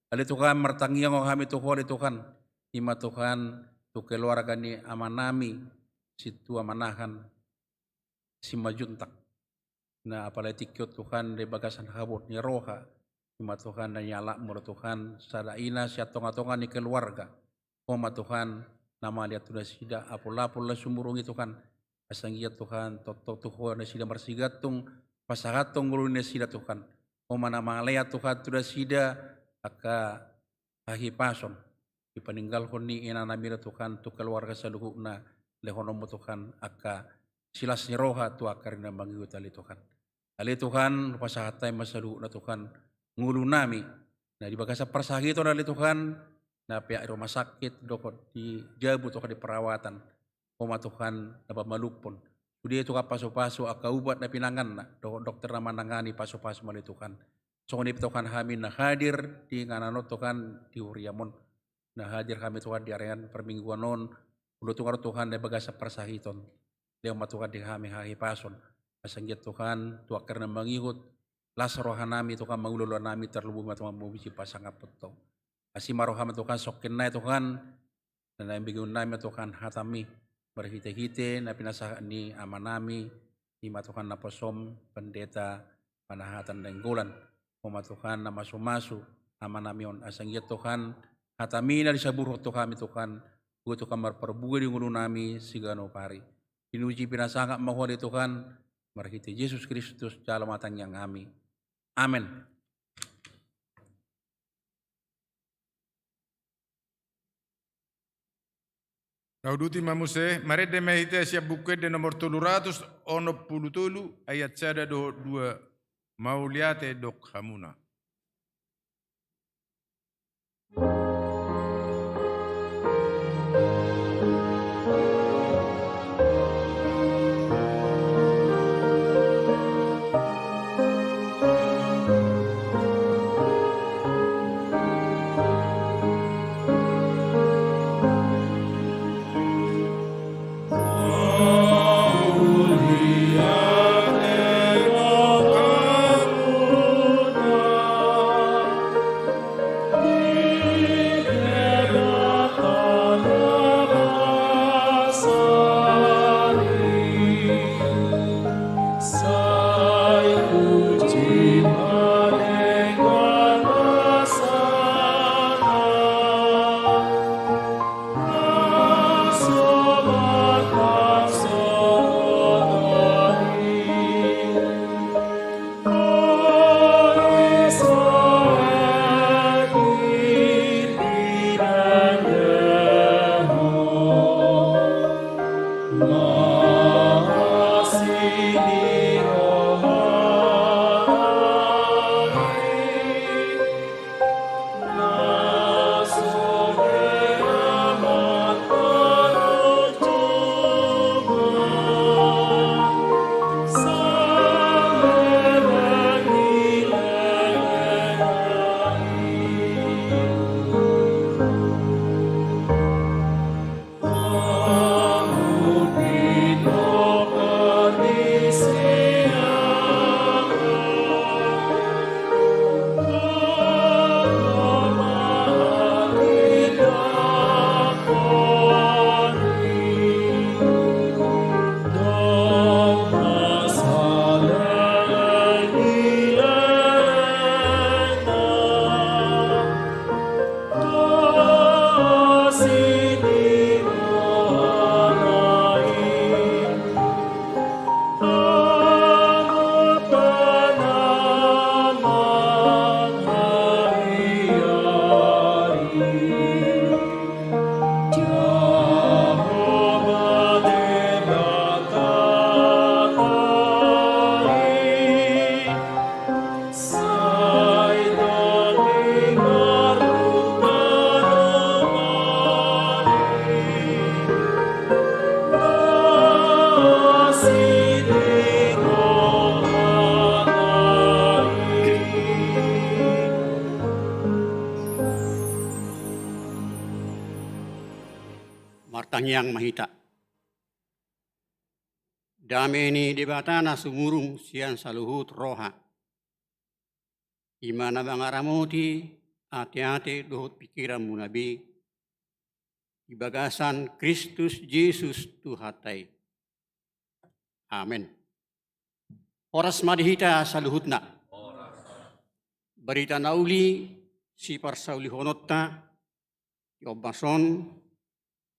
Ale Tuhan, martangiang hami tu Ho ale Tuhan, i ma Tuhan, tu keluarga ni amanami, Sintua Manahan, Simanjuntak. Na apala tingki on Tuhan di bagasan habot ni roha, i ma Tuhan na nialap-Mu ale Tuhan, sada ina sian tonga-tonga ni keluarga. Ho ma Tuhan, na mangalean tu nasida apul-apul na sumurung i Tuhan. Asa anggiat Tuhan, tongtong tu Ho nasida marsigantung, pasahathon ngolu ni nasida Tuhan. Ho ma na mangalean Tuhan tu nasida, angka hahipason. Dipaninggalhon ni inanami ale Tuhan, tu keluarga saluhutna, lehononmu Tuhan, angka silas ni roha, tu angka ari na mangihut ale Tuhan. Ale Tuhan, pasahat hami ma saluhutna Tuhan, ngolunami, na di bagasan parsahiton ale Tuhan, na peak di rumah sakit, dohot di jabu Tuhan di perawatan. Ho ma Tuhan na pamalumhon. Sude Tuhan pasupasu angka ubat na pinanganna, dohot dokter na manangani, pasupasu ma i Tuhan. Songon i pe Tuhan hami na hadir di inganan on Tuhan di huriam on. Na hadir hami Tuhan di arian parmingguan on. Molo tung adong Tuhan na di bagasan parsahiton, lehon ma Tuhan di hami hahipason. Asa anggiat Tuhan tu angka ari na mangihut, las roha nami Tuhan, mangula ulaon nami, tarlumobi ma Tuhan mamuji pasangaphon Ho. Asi ma roham Tuhan, songkin nai Tuhan, na naeng begeon nami ma Tuhan hataMi, marhitehite na pinasahat ni amanami, i ma Tuhan naposom Pendeta Panahatan Nainggolan. Ho ma Tuhan na masumasu amanami on, asa anggiat Tuhan hataMi na disaburhon tu hami Tuhan, boi Tuhan marparbue di ngolunami siganup ari. Pinuji pinasangap ma Ho ale Tuhan, marhite Jesus Kristus jalo ma tangiang hami. Amen. Tauduti ma muse, marende ma hita sian Buku Ende nomor tolu ratus onom pulu tolu, ayat sada dohot dua. Mauliate dok hamuna. Martangiang ma hita. Dame ni Debata na sumurung sian saluhut roha, i ma na mangaramoti ateate dohot pingkiranmuna be, di bagasan Kristus Jesus Tuhanta i. Amen. Horas ma di hita saluhutna. Barita na uli siparsaulihononta di ombas on,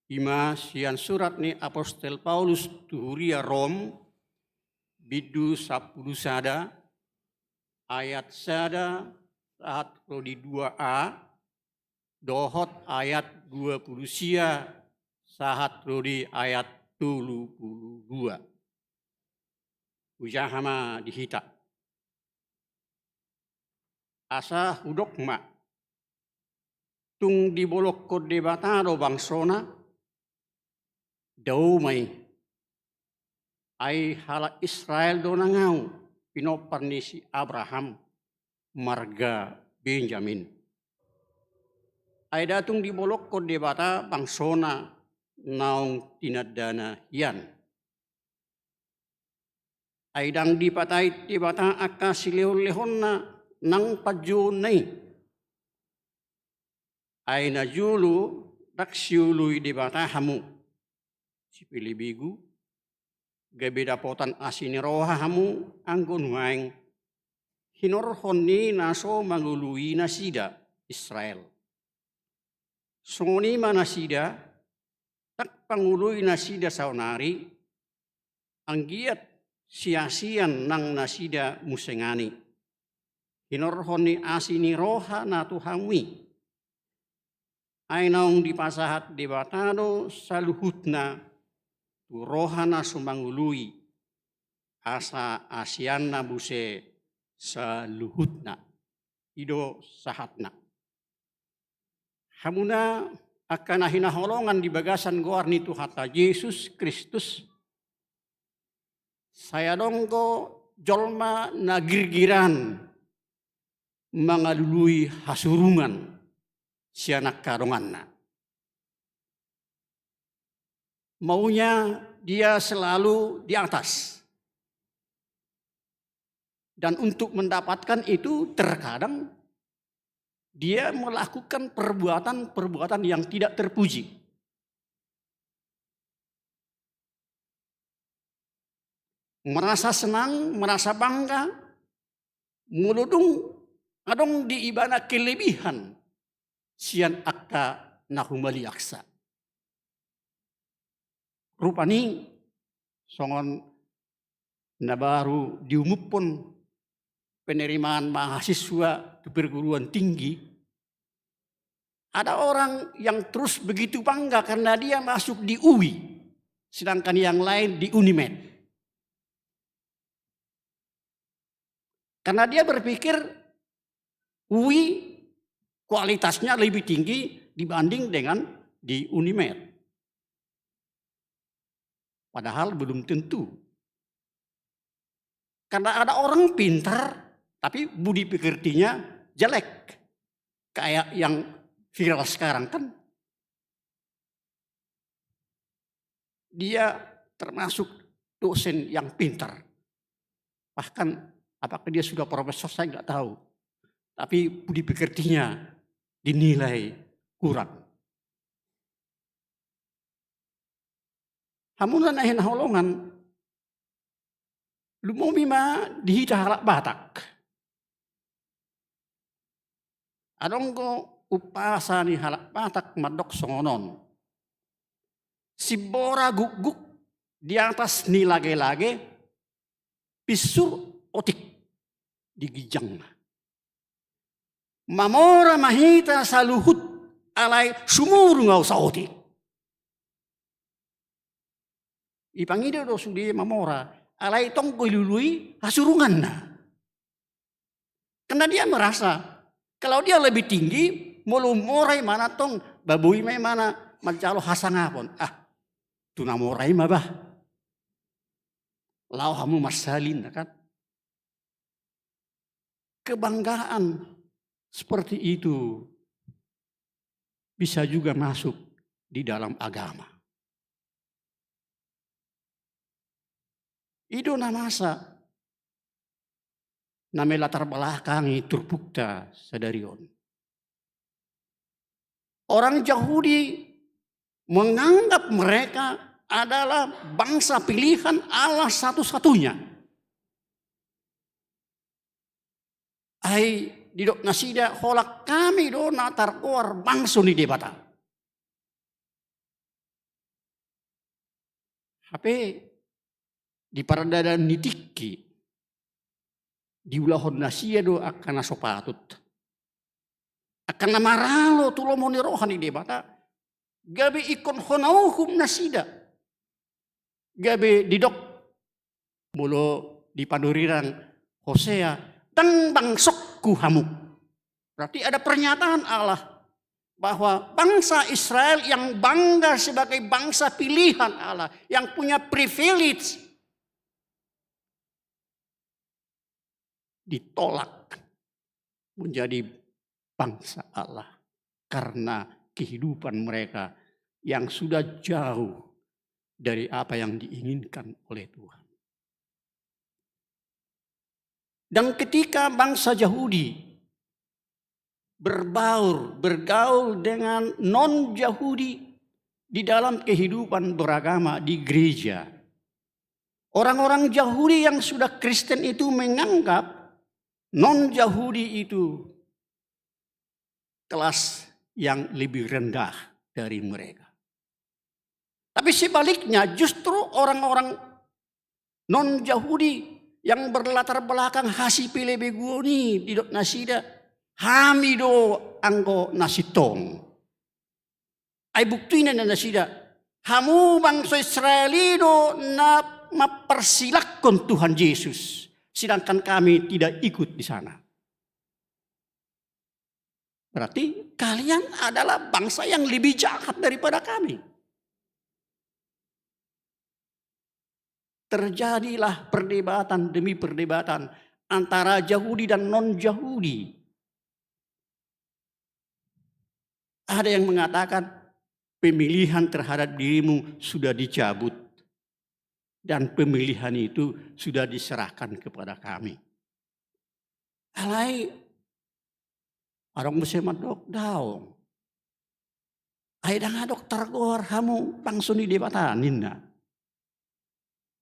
i ma sian surat ni apostel Paulus tu huria Rom, bindu sampulu sada, ayat sada sahat ro di dua a, dohot ayat dua pulu sia sahat ro di ayat tolu pulu dua. Hujaha ma di hita. Asa hudok ma, tung dibolongkon Debata do bangsona, Dao ma i. Ai halak Israel do nang ahu, pinompar ni si Abraham, marga Benjamin. Ai nda tung dibolongkon Debata bangsona naung tinandana hian. Ai ndang dipatait Debata angka silehonlehonna nang panjouonna i. Ai na jolo ndang sioloi Debata hamu, sipelebegu, gabe dapotan asi ni roha hamu anggo nuaeng hinorhon ni na so mangoloi nasida, Israel. Songon i ma nasida, ndang pangoloi nasida saonari, anggiat siasian nang nasida musengani hinorhon ni asi ni roha na tu hamu i. Ai naung dipasahat Debata do saluhutna tu roha na so mangoloi, asa asianna muse saluhutna. I do sahatna. Hamuna angka na hinaholongan di bagasan goar ni Tuhanta Jesus Kristus, sai adong do jolma na girgiran mangalului hasurungan sian angka donganna. Maunya dia selalu di atas. Dan untuk mendapatkan itu, terkadang dia melakukan perbuatan-perbuatan yang tidak terpuji. Merasa senang, merasa bangga, molo dung adong di ibana kelebihan sian angka na humaliangsa. Rupani songon na baru diumuphon penerimaan mahasiswa tu perguruan tinggi, ada orang yang terus begitu bangga karena dia masuk di U I, sedangkan yang lain di Unimed. Karena dia berpikir U I kualitasnya lebih tinggi dibanding dengan di Unimed. Padahal belum tentu. Karena ada orang pintar, tapi budi pekertinya jelek. Kayak yang viral sekarang kan. Dia termasuk dosen yang pintar. Bahkan apakah dia sudah profesor, saya nggak tahu. Tapi budi pekertinya dinilai kurang. Hamuna na hinaholongan, lumobi ma di hita halak Batak. Adong do umpasa ni halak Batak mandok songon on. Simbora gukguk di atas ni lage-lage, pinsur otik di ginjangna. Mamora ma hita saluhut alai sumurung au saotik. Ipangido do sude mamora, alai tong dilului hasurunganna. Karena dia merasa kalau dia lebih tinggi, molo mora imana tong, ba boi ma imana manjalo hasangapon. Ah, tu na mora i ma bah. Laho hamu marsalin, kan? Kebanggaan seperti itu bisa juga masuk di dalam agama. I do na masa na melatar belakangi turpukta sadari on. Orang Yahudi menganggap mereka adalah bangsa pilihan Allah satu-satunya. Ai didok nasida, holan hami do na targoar bangso ni Debata. Hape di pardalanan ni tingki, diulahon nasida do angka na so patut. Angka na maralo tu lomo ni roha ni Debata, gabe ingkon hona uhum nasida. Gabe didok, molo di panurirang Hosea, ndang bangsongku hamu. Berarti ada pernyataan Allah. bahwa bangsa Israel yang bangga sebagai bangsa pilihan Allah, yang punya privilege, ditolak menjadi bangsa Allah karena kehidupan mereka yang sudah jauh dari apa yang diinginkan oleh Tuhan. Dan ketika bangsa Yahudi berbaur, bergaul dengan non-Yahudi di dalam kehidupan beragama di gereja, orang-orang Yahudi yang sudah Kristen itu menganggap non-Yahudi itu kelas yang lebih rendah dari mereka. Tapi sebaliknya, justru orang-orang non-Yahudi yang berlatar belakang hasipelebeguon i, didok nasida, hami do anggo na sintong. Ai buktina ninna nasida, hamu bangso Israel i do na mamparsilakkon Tuhan Jesus, sedangkan kami tidak ikut di sana. Berarti kalian adalah bangsa yang lebih jahat daripada kami. Terjadilah perdebatan demi perdebatan antara Yahudi dan non-Yahudi. Ada yang mengatakan, pemilihan terhadap dirimu sudah dicabut dan pemilihan itu sudah diserahkan kepada kami. Alai adong muse mandok, daong. Ai ndang adong targoar hamu bangso ni Debata, ninna.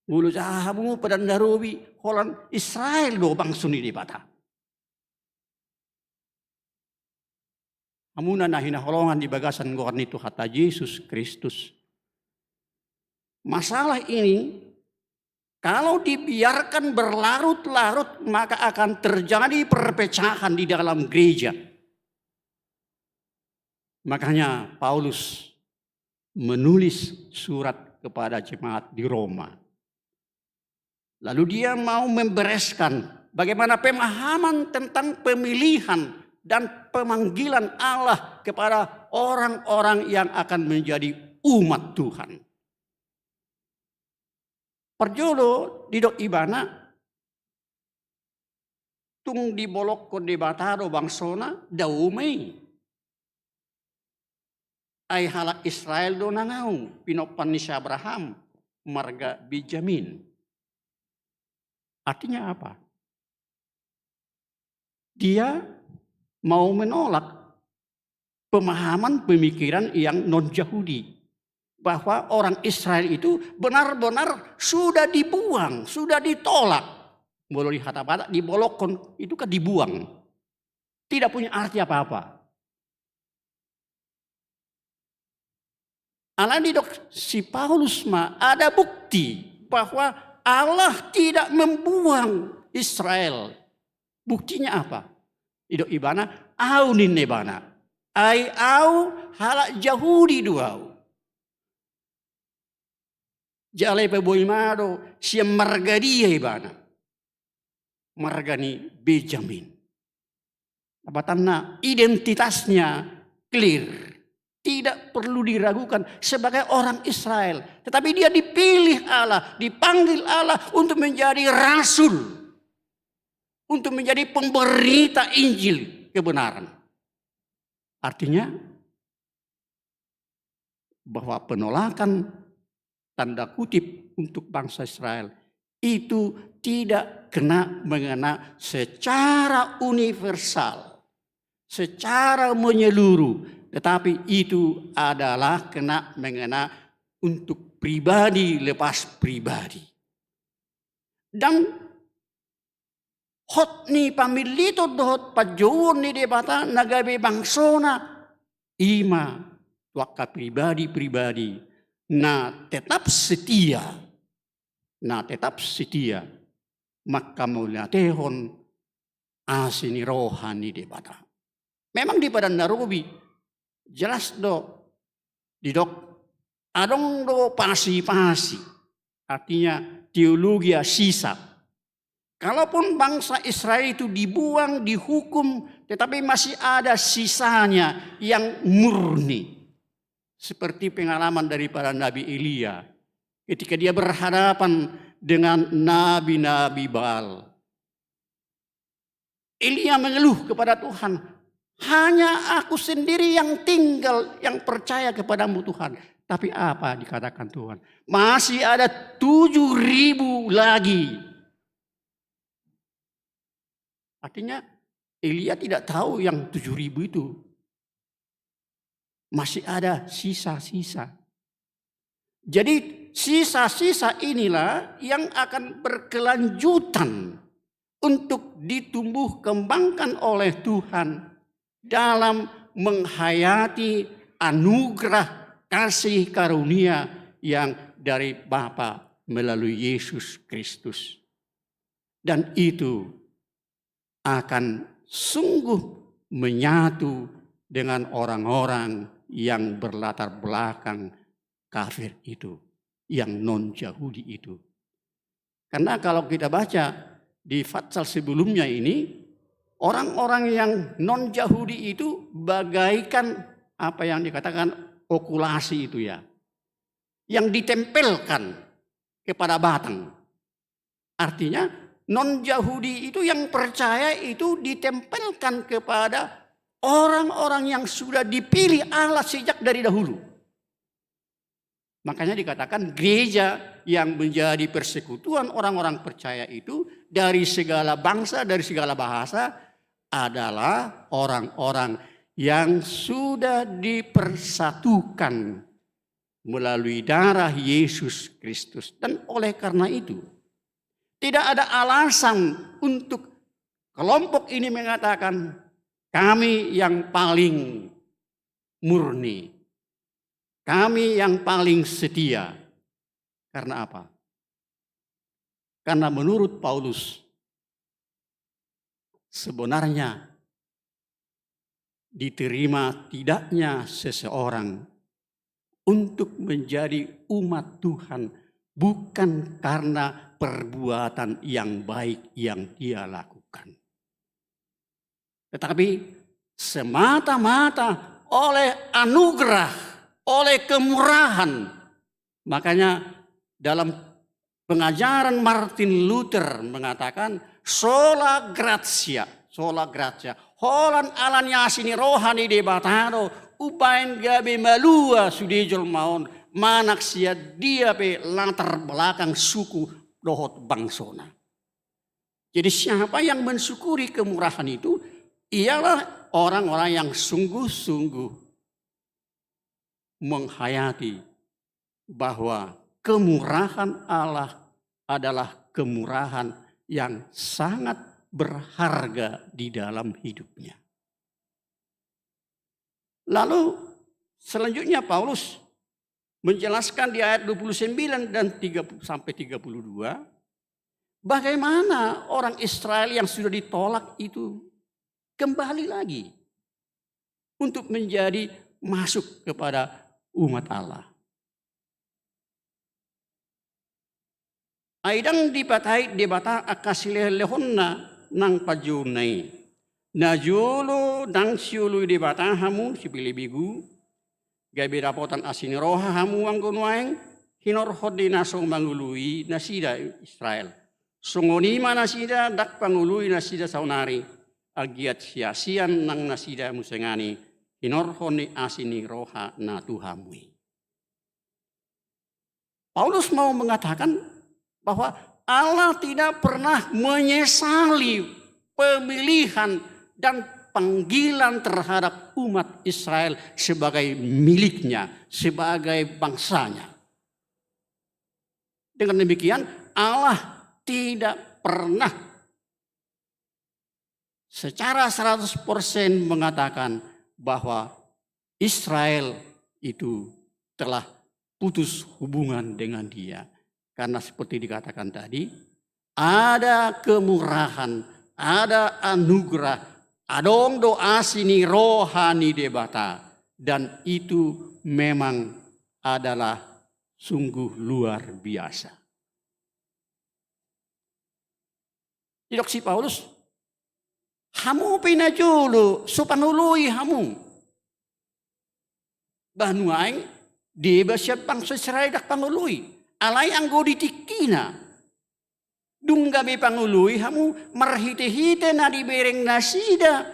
Molo jaha hamu Padan Na Robi, holan Israel do bangso ni Debata. Hamuna na hinaholongan di bagasan goar ni Tuhanta Jesus Kristus. Masalah ini, kalau dibiarkan berlarut-larut, maka akan terjadi perpecahan di dalam gereja. Makanya Paulus menulis surat kepada jemaat di Roma. Lalu dia mau membereskan bagaimana pemahaman tentang pemilihan dan pemanggilan Allah kepada orang-orang yang akan menjadi umat Tuhan. Parjolo didok ibana, tung dibolongkon Debata do bangsona, dao ma i. Ai halak Israel do nang ahu, pinompan ni si Abraham, marga Benjamin. Artinya apa? Dia mau menolak pemahaman pemikiran yang non-Yahudi, bahwa orang Israel itu benar-benar sudah dibuang, sudah ditolak. Molo di hata Batak, dibolongkon itu kan dibuang. Tidak punya arti apa-apa. Alai didok si Paulus ma, ada bukti bahwa Allah tidak membuang Israel. Buktinya apa? Didok ibana, ahu ninna ibana. Ai ahu halak Jahudi do ahu. Jala ipaboi ma do sian marga dia ibana. Marga ni Benjamin. Lapatanna, identitasnya clear. Tidak perlu diragukan sebagai orang Israel. Tetapi dia dipilih Allah, dipanggil Allah untuk menjadi rasul. Untuk menjadi pemberita Injil kebenaran. Artinya, bahwa penolakan tanda kutip untuk bangsa Israel itu tidak kena mengena secara universal, secara menyeluruh, tetapi itu adalah kena mengena untuk pribadi lepas pribadi. Dan hot ni pamilliton dohot panjouon ni Debata na gabe bangsona, i ma tu angka pribadi-pribadi na tetap setia, na tetap setia manghamauliatehon asi ni roha ni Debata. Memang di Padan Na Robi jelas do didok, adong do pasipasi, artinya teologia sisa. Kalaupun bangsa Israel itu dibuang, dihukum, tetapi masih ada sisanya yang murni. Seperti pengalaman daripada Nabi Elia ketika dia berhadapan dengan nabi-nabi Baal. Elia mengeluh kepada Tuhan, "Hanya aku sendiri yang tinggal, yang percaya kepadamu, Tuhan." Tapi apa dikatakan Tuhan? "Masih ada tujuh ribu lagi." Artinya, Elia tidak tahu yang tujuh ribu itu. Masih ada sisa-sisa. Jadi, sisa-sisa inilah yang akan berkelanjutan untuk ditumbuh kembangkan oleh Tuhan dalam menghayati anugerah kasih karunia yang dari Bapa melalui Yesus Kristus. Dan itu akan sungguh menyatu dengan orang-orang yang berlatar belakang kafir itu, yang non-Yahudi itu. Karena kalau kita baca di Fatsal sebelumnya ini, orang-orang yang non-Yahudi itu bagaikan apa yang dikatakan okulasi itu ya, yang ditempelkan kepada batang. Artinya, non-Yahudi itu yang percaya itu ditempelkan kepada orang-orang yang sudah dipilih Allah sejak dari dahulu. Makanya dikatakan gereja yang menjadi persekutuan orang-orang percaya itu dari segala bangsa, dari segala bahasa adalah orang-orang yang sudah dipersatukan melalui darah Yesus Kristus. Dan oleh karena itu, tidak ada alasan untuk kelompok ini mengatakan, "Kami yang paling murni, kami yang paling setia." Karena apa? Karena menurut Paulus, sebenarnya diterima tidaknya seseorang untuk menjadi umat Tuhan bukan karena perbuatan yang baik yang dia lakukan, tetapi semata-mata oleh anugerah, oleh kemurahan. Makanya dalam pengajaran Martin Luther mengatakan, "Sola gratia, sola gratia." Holan ala ni asi ni roha ni Debata do umbaen gabe malua sude jolma on, manang sian dia pe latar belakang suku dohot bangsona. Jadi siapa yang mensyukuri kemurahan itu, ialah orang-orang yang sungguh-sungguh menghayati bahwa kemurahan Allah adalah kemurahan yang sangat berharga di dalam hidupnya. Lalu selanjutnya Paulus menjelaskan di ayat dua puluh sembilan dan tiga puluh sampai tiga puluh dua, bagaimana orang Israel yang sudah ditolak itu kembali lagi untuk menjadi masuk kepada umat Allah. Ai ndang dipatait Debata angka silehonlehonna nang panjouonna i. Najolo ndang sioloi Debata hamu sipilebegu, gabe dapotan asi ni roha hamu anggo nuaeng hinorhon ni na so mangoloi nasida Israel. Songon i ma nasida ndang pangoloi nasida saonari, anggiat siasian nang nasida muse ngani hinorhon ni asi ni roha na tu hamu i. Paulus mau mengatakan bahwa Allah tidak pernah menyesali pemilihan dan panggilan terhadap umat Israel sebagai miliknya, sebagai bangsanya. Dengan demikian, Allah tidak pernah secara seratus persen mengatakan bahwa Israel itu telah putus hubungan dengan Dia. Karena seperti dikatakan tadi, ada kemurahan, ada anugerah, adong do asi ni roha ni Debata, dan itu memang adalah sungguh luar biasa. Didok si Paulus, hamu pe najolo so pangoloi hamu. Bah nuaeng deba sian bangso Israel ndang pangoloi. Alai anggo di tingkina dung gabe pangoloi hamu marhite-hite na dibereng nasida,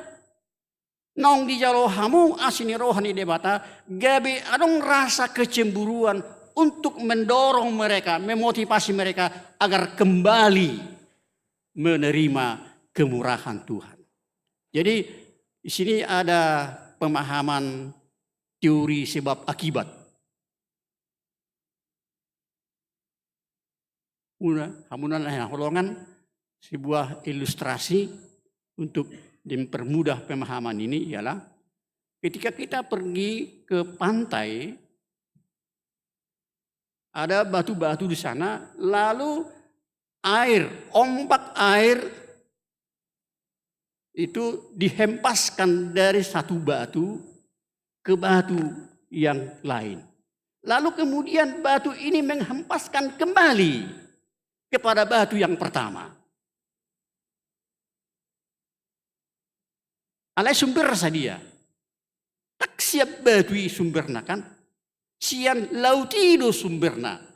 naung dijalo hamu asi ni roha ni Debata, gabe adong rasa kecemburuan untuk mendorong mereka, memotivasi mereka agar kembali menerima kemurahan Tuhan. Jadi, di sini ada pemahaman teori sebab akibat. Muna, hamuna na hinaholongan, sebuah ilustrasi untuk mempermudah pemahaman ini ialah ketika kita pergi ke pantai, ada batu-batu di sana, lalu air, ombak air itu dihempaskan dari satu batu ke batu yang lain. Lalu kemudian batu ini menghempaskan kembali kepada batu yang pertama. Alai sumber sadia. Tak sian batu i sumberna kan. Sian laut i do sumberna.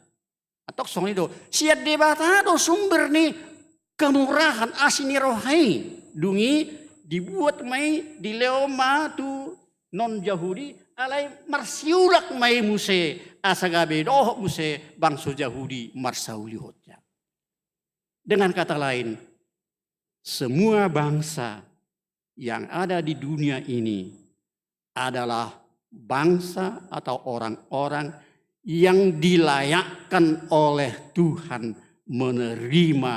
Atau songon i do, sian Debata do sumber ni kemurahan asi ni roha i. Dung i dibuat ma i, dilehon ma tu non Jahudi, alai marsiulak ma i muse, asa gabe dohot muse bangso Jahudi marsaulihonsa. Dengan kata lain, semua bangsa yang ada di dunia ini adalah bangsa atau orang-orang yang dilayakkan oleh Tuhan menerima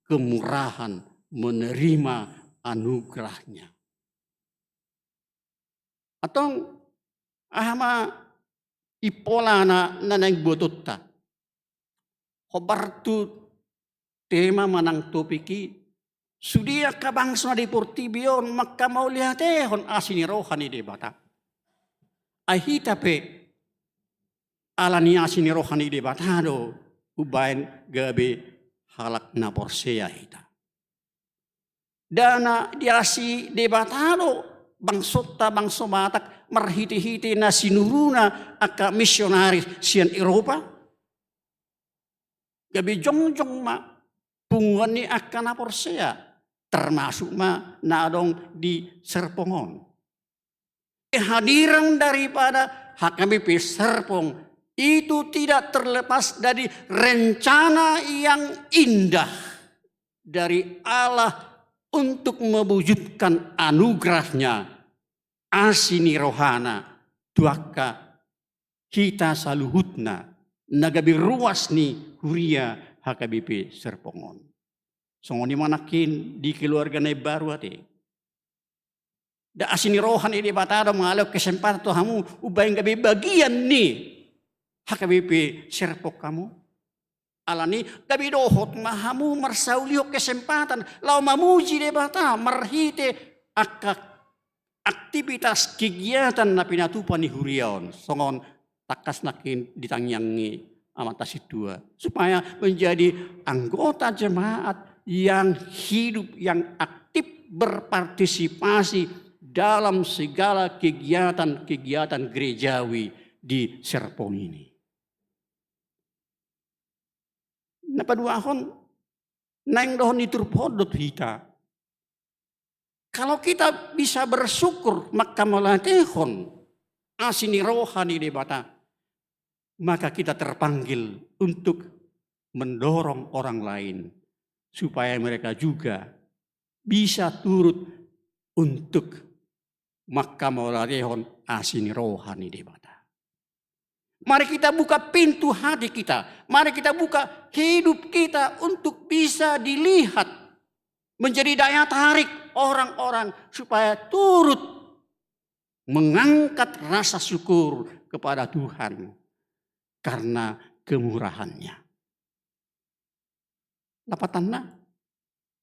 kemurahan, menerima anugerahnya. Antong aha ma i polana na naeng botonta? Hombar tu tema manang topik i, sude angka bangso na di portibi on mangkamauliatehon asi ni roha ni Debata. Ai hita pe ala ni asi ni roha ni Debata do umbaen gabe halak na porsea hita. Ndang na diasi Debata do bangsonta, bangso Batak, marhitehite na sinuruna angka misionaris sian Eropa? Gabe jongjong ma punguan ni angka na porsea, termasuk ma na adong di Serpong on. Kehadiran daripada H K B P Serpong itu tidak terlepas dari rencana yang indah dari Allah untuk mewujudkan anugerahnya, asi ni rohana, tu angka hita saluhutna, na gabe ruas ni huria H K B P Serpong on. Songon i ma nangkin di keluarga na imbaru ate. Ndang asi ni roha ni Debata do mangalehon kesempatan tu hamu umbaen gabe bagian ni H K B P Serpong hamu? Ala ni gabe dohot ma hamu marsaulihon kesempatan laho mamuji Debata marhite angka aktivitas kegiatan na pinatupa ni huria on, songon tangkas nangkin ditangiangi amanta sintua, supaya menjadi anggota jemaat yang hidup, yang aktif berpartisipasi dalam segala kegiatan-kegiatan gerejawi di Serpong ini. Na paduahon, naeng dohon ni turpuk on dohot hita. Kalau kita bisa bersyukur, mangkamauliatehon asi ni roha ni Debata, maka kita terpanggil untuk mendorong orang lain supaya mereka juga bisa turut untuk mangkamauliatehon asi ni roha ni Debata. Mari kita buka pintu hati kita. Mari kita buka hidup kita untuk bisa dilihat menjadi daya tarik orang-orang supaya turut mengangkat rasa syukur kepada Tuhan karena kemurahan-Nya. Lapatanna,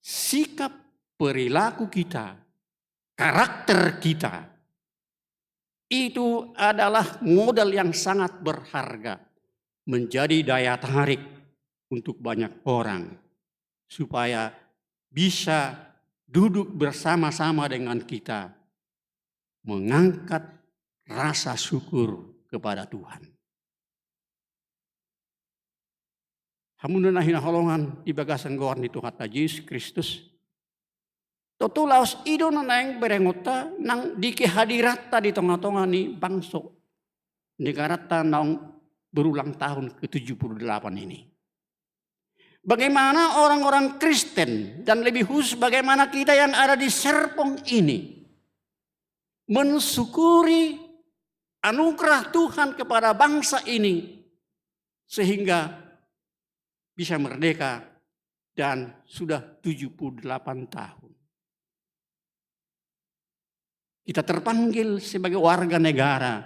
sikap perilaku kita, karakter kita, itu adalah modal yang sangat berharga, menjadi daya tarik untuk banyak orang, supaya bisa duduk bersama-sama dengan kita mengangkat rasa syukur kepada Tuhan. Hamuna na hinaholongan di bagasan goar ni Tuhanta Jesus Kristus. Tontu laos i do na naeng berengonta nang di kehadiranta di tonga-tonga ni bangso negaranta naung berulang tahun ke tujuh puluh delapan ini. Bagaimana orang-orang Kristen, dan lebih khusus bagaimana kita yang ada di Serpong ini, mensyukuri anugerah Tuhan kepada bangsa ini, sehingga bisa merdeka dan sudah tujuh puluh delapan tahun. Kita terpanggil sebagai warga negara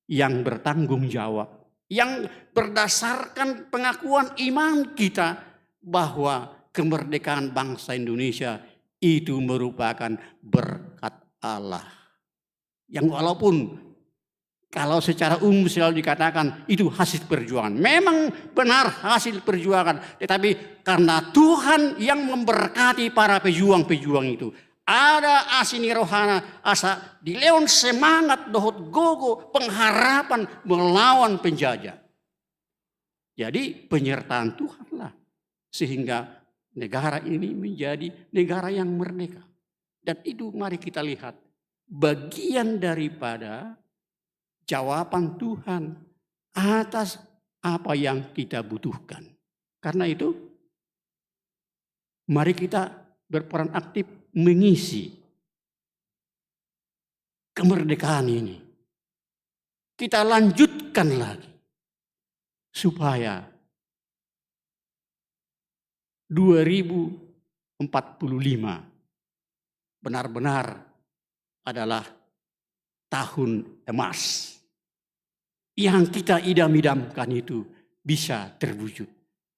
yang bertanggung jawab, yang berdasarkan pengakuan iman kita bahwa kemerdekaan bangsa Indonesia itu merupakan berkat Allah. Yang walaupun kalau secara umum selalu dikatakan itu hasil perjuangan. Memang benar hasil perjuangan, tetapi karena Tuhan yang memberkati para pejuang-pejuang itu. Ada asi ni rohana asa dilehon semangat dohot gogo pengharapan melawan penjajah. Jadi penyertaan Tuhanlah sehingga negara ini menjadi negara yang merdeka. Dan itu mari kita lihat bagian daripada jawaban Tuhan atas apa yang kita butuhkan. Karena itu, mari kita berperan aktif mengisi kemerdekaan ini. Kita lanjutkan lagi supaya dua ribu empat puluh lima benar-benar adalah tahun emas. Yang kita idam-idamkan itu bisa terwujud.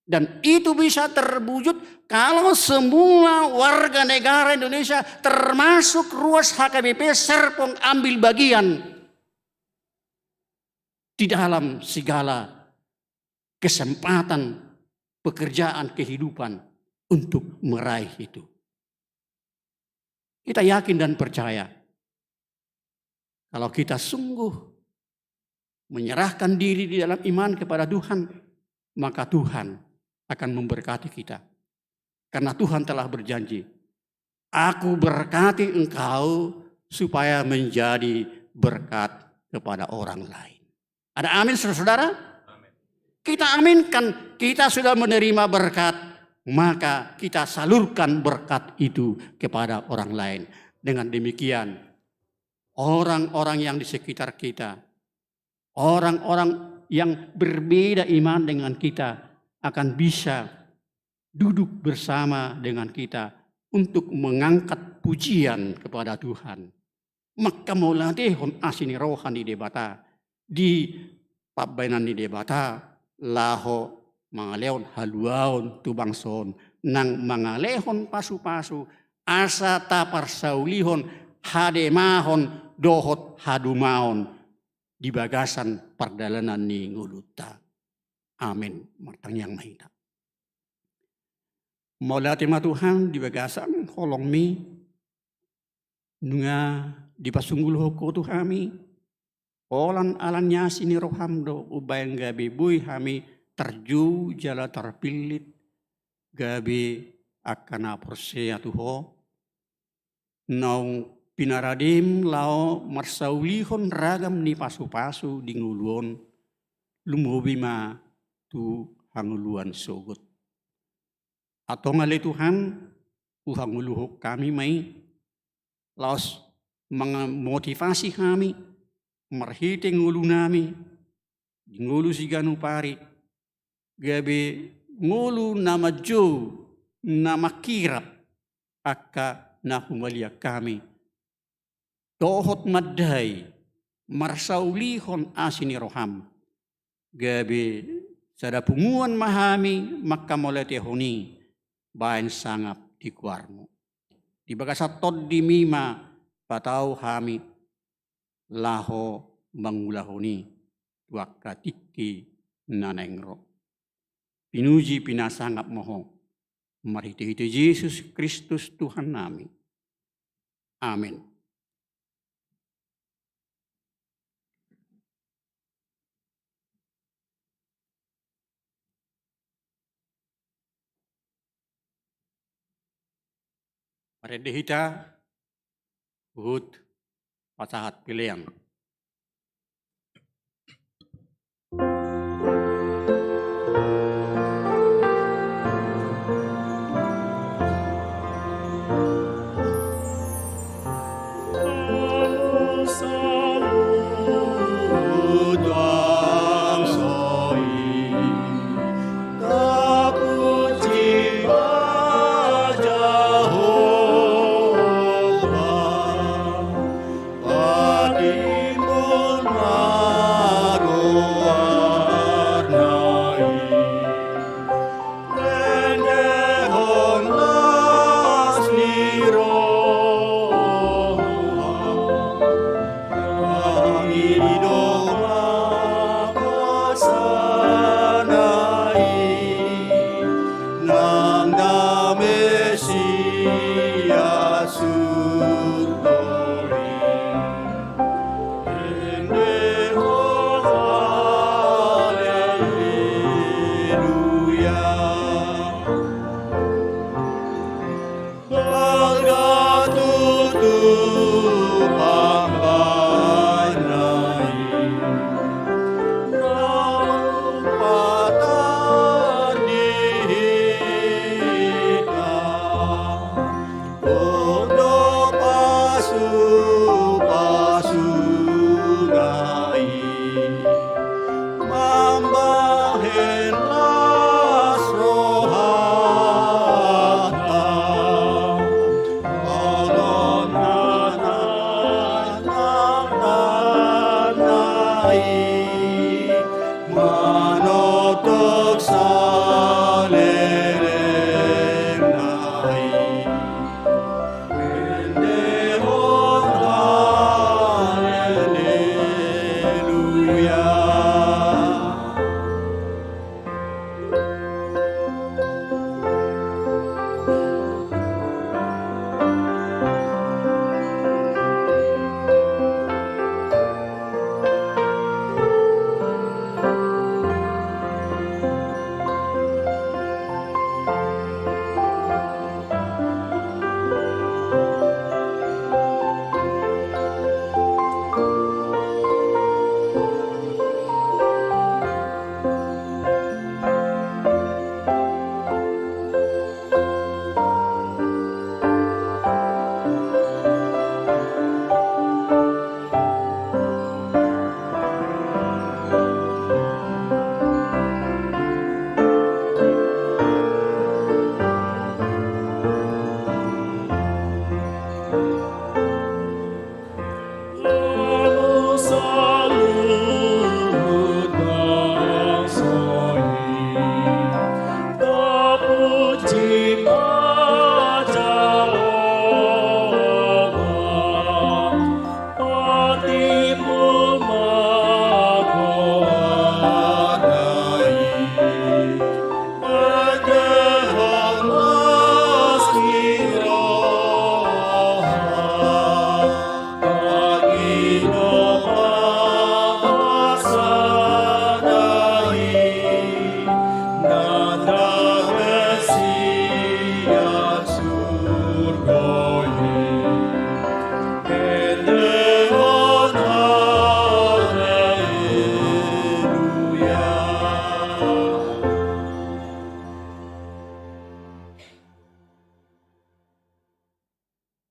Dan itu bisa terwujud kalau semua warga negara Indonesia, termasuk Ruas H K B P Serpong, ambil bagian di dalam segala kesempatan pekerjaan kehidupan untuk meraih itu. Kita yakin dan percaya, kalau kita sungguh menyerahkan diri di dalam iman kepada Tuhan, maka Tuhan akan memberkati kita. Karena Tuhan telah berjanji, "Aku berkati engkau supaya menjadi berkat kepada orang lain." Ada amin, saudara-saudara? Amin. Kita aminkan, kita sudah menerima berkat, maka kita salurkan berkat itu kepada orang lain. Dengan demikian, orang-orang yang di sekitar kita, orang-orang yang berbeda iman dengan kita akan bisa duduk bersama dengan kita untuk mengangkat pujian kepada Tuhan. Mangkamauliatehon asi ni roha ni Debata di pambahenan ni Debata laho mangalehon haluaon tu bangso on, nang mangalehon pasupasu asa taparsaulihon hademahon dohot hadumaon di bagasan pardalanan ni ngolunta. Amin. Martangiang ma hita. Mauliate ma Tuhan di bagasan holongmi, nunga dipasunggulhon Ho tu hami. Holan ala ni asi ni roham do umbahen gabe boi hami tarjou jala tarpillit gabe angka na porsea tu Ho. Naung pinaradem laho marsaulihon ragam ni pasupasu di ngolu on, lumobi ma tu hangoluan sogot. Antong ale Tuhan, huhangoluhon hami ma i, laos mangamotivasi hami marhite ngolunami di ngolu siganup ari, gabe ngolu na manjou, na mangkirap angka na humaliang hami, dohot mandai marsaulihon asi ni roham, gabe sada punguan ma hami mangkamauliatehon i bahen sangap di goarmu. Di bagasan tondimi ma patau hami laho mangulahon i tu angka tingki na naeng ro. Pinuji pinasangap ma Ho. marhitehite Jesus Kristus Tuhannami. Amen. Marende hita huhut pasahat pelean. Patimbul ma goarna i, rendehon las ni roha. Nang i do ma basana i, nang dame sian surgo i. Endehon haleluya. Balga tutu pambahenna i, na umpatan di hita. On do pasupasuna i, mambahen las rohanta. Holong na tantanna i, manoptok salelengna i. Endehon haleluya.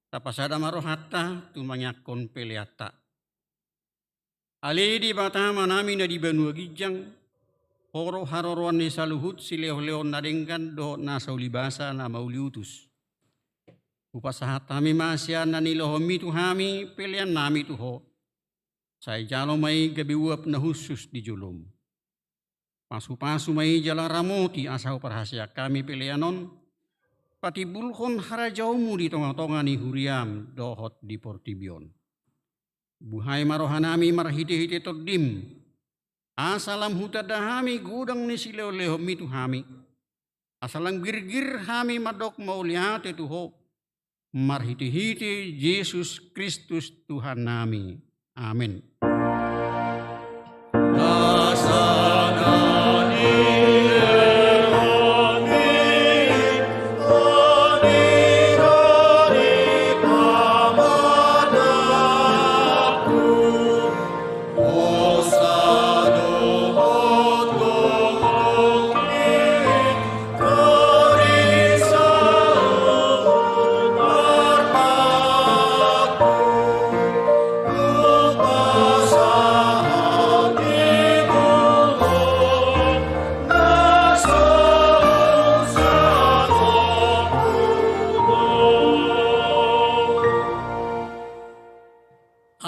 Tapasada ma rohanta tu mangiangkon peleanta. Ale Debata Amanami na di banua ginjang, Ho do haroroan ni saluhut silehonlehon na denggan dohot na saulibasa na mauliutus. Hupasahat hami ma sian na nilehonMi tu hami peleannami tu Ho. Sai jalo ma i gabe uap na hushus di joloM. Pasupasu ma i jala ramoti asa huparhaseang hami pelean on patimbulhon harajaonMu di tongatonga ni huriaM dohot di portibi on. Buhai ma rohanami marhitehite TondiM, asa lam hutanda hami godang ni silehonlehonMi tu hami. asa lang girgir hami mandok mauliate tu Ho, marhitehite Jesus Kristus Tuhannami. Amen.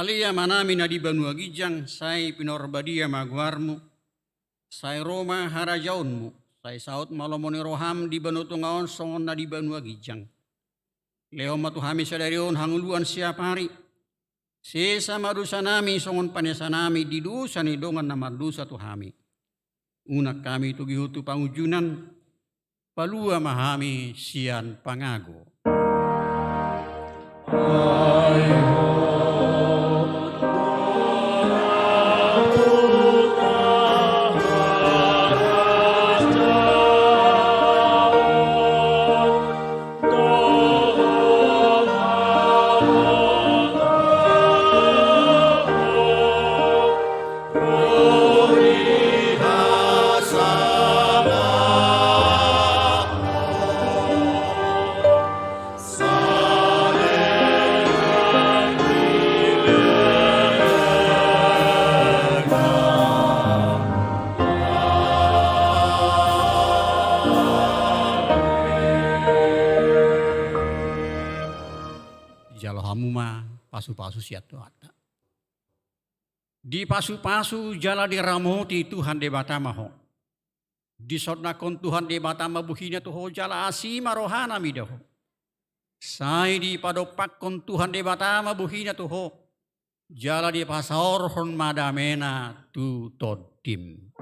Ale Amanami na di banua ginjang, sai pinarbadia ma goarMu. Sai ro ma harajaonMu. Sai saut ma lomo ni rohaM di banua tonga on songon na di banua ginjang. Lehon ma tu hami sadari on hangoluan siapari. Sesa ma dosanami songon panesanami di dosa ni dongan na mardosa tu hami. Unang hami togihon tu pangunjunan, palua ma hami sian pangago. Jalo hamu ma pasu-pasu sian Tuhanta. Dipasu-pasu jala diramoti Tuhan Debata ma ho. Disondangkon Tuhan Debata ma bohina tu ho jala asi ma rohana mida ho. Sai dipadompakkon Tuhan Debata ma bohina tu ho. Jala dipasaorhon ma damena tu tondim.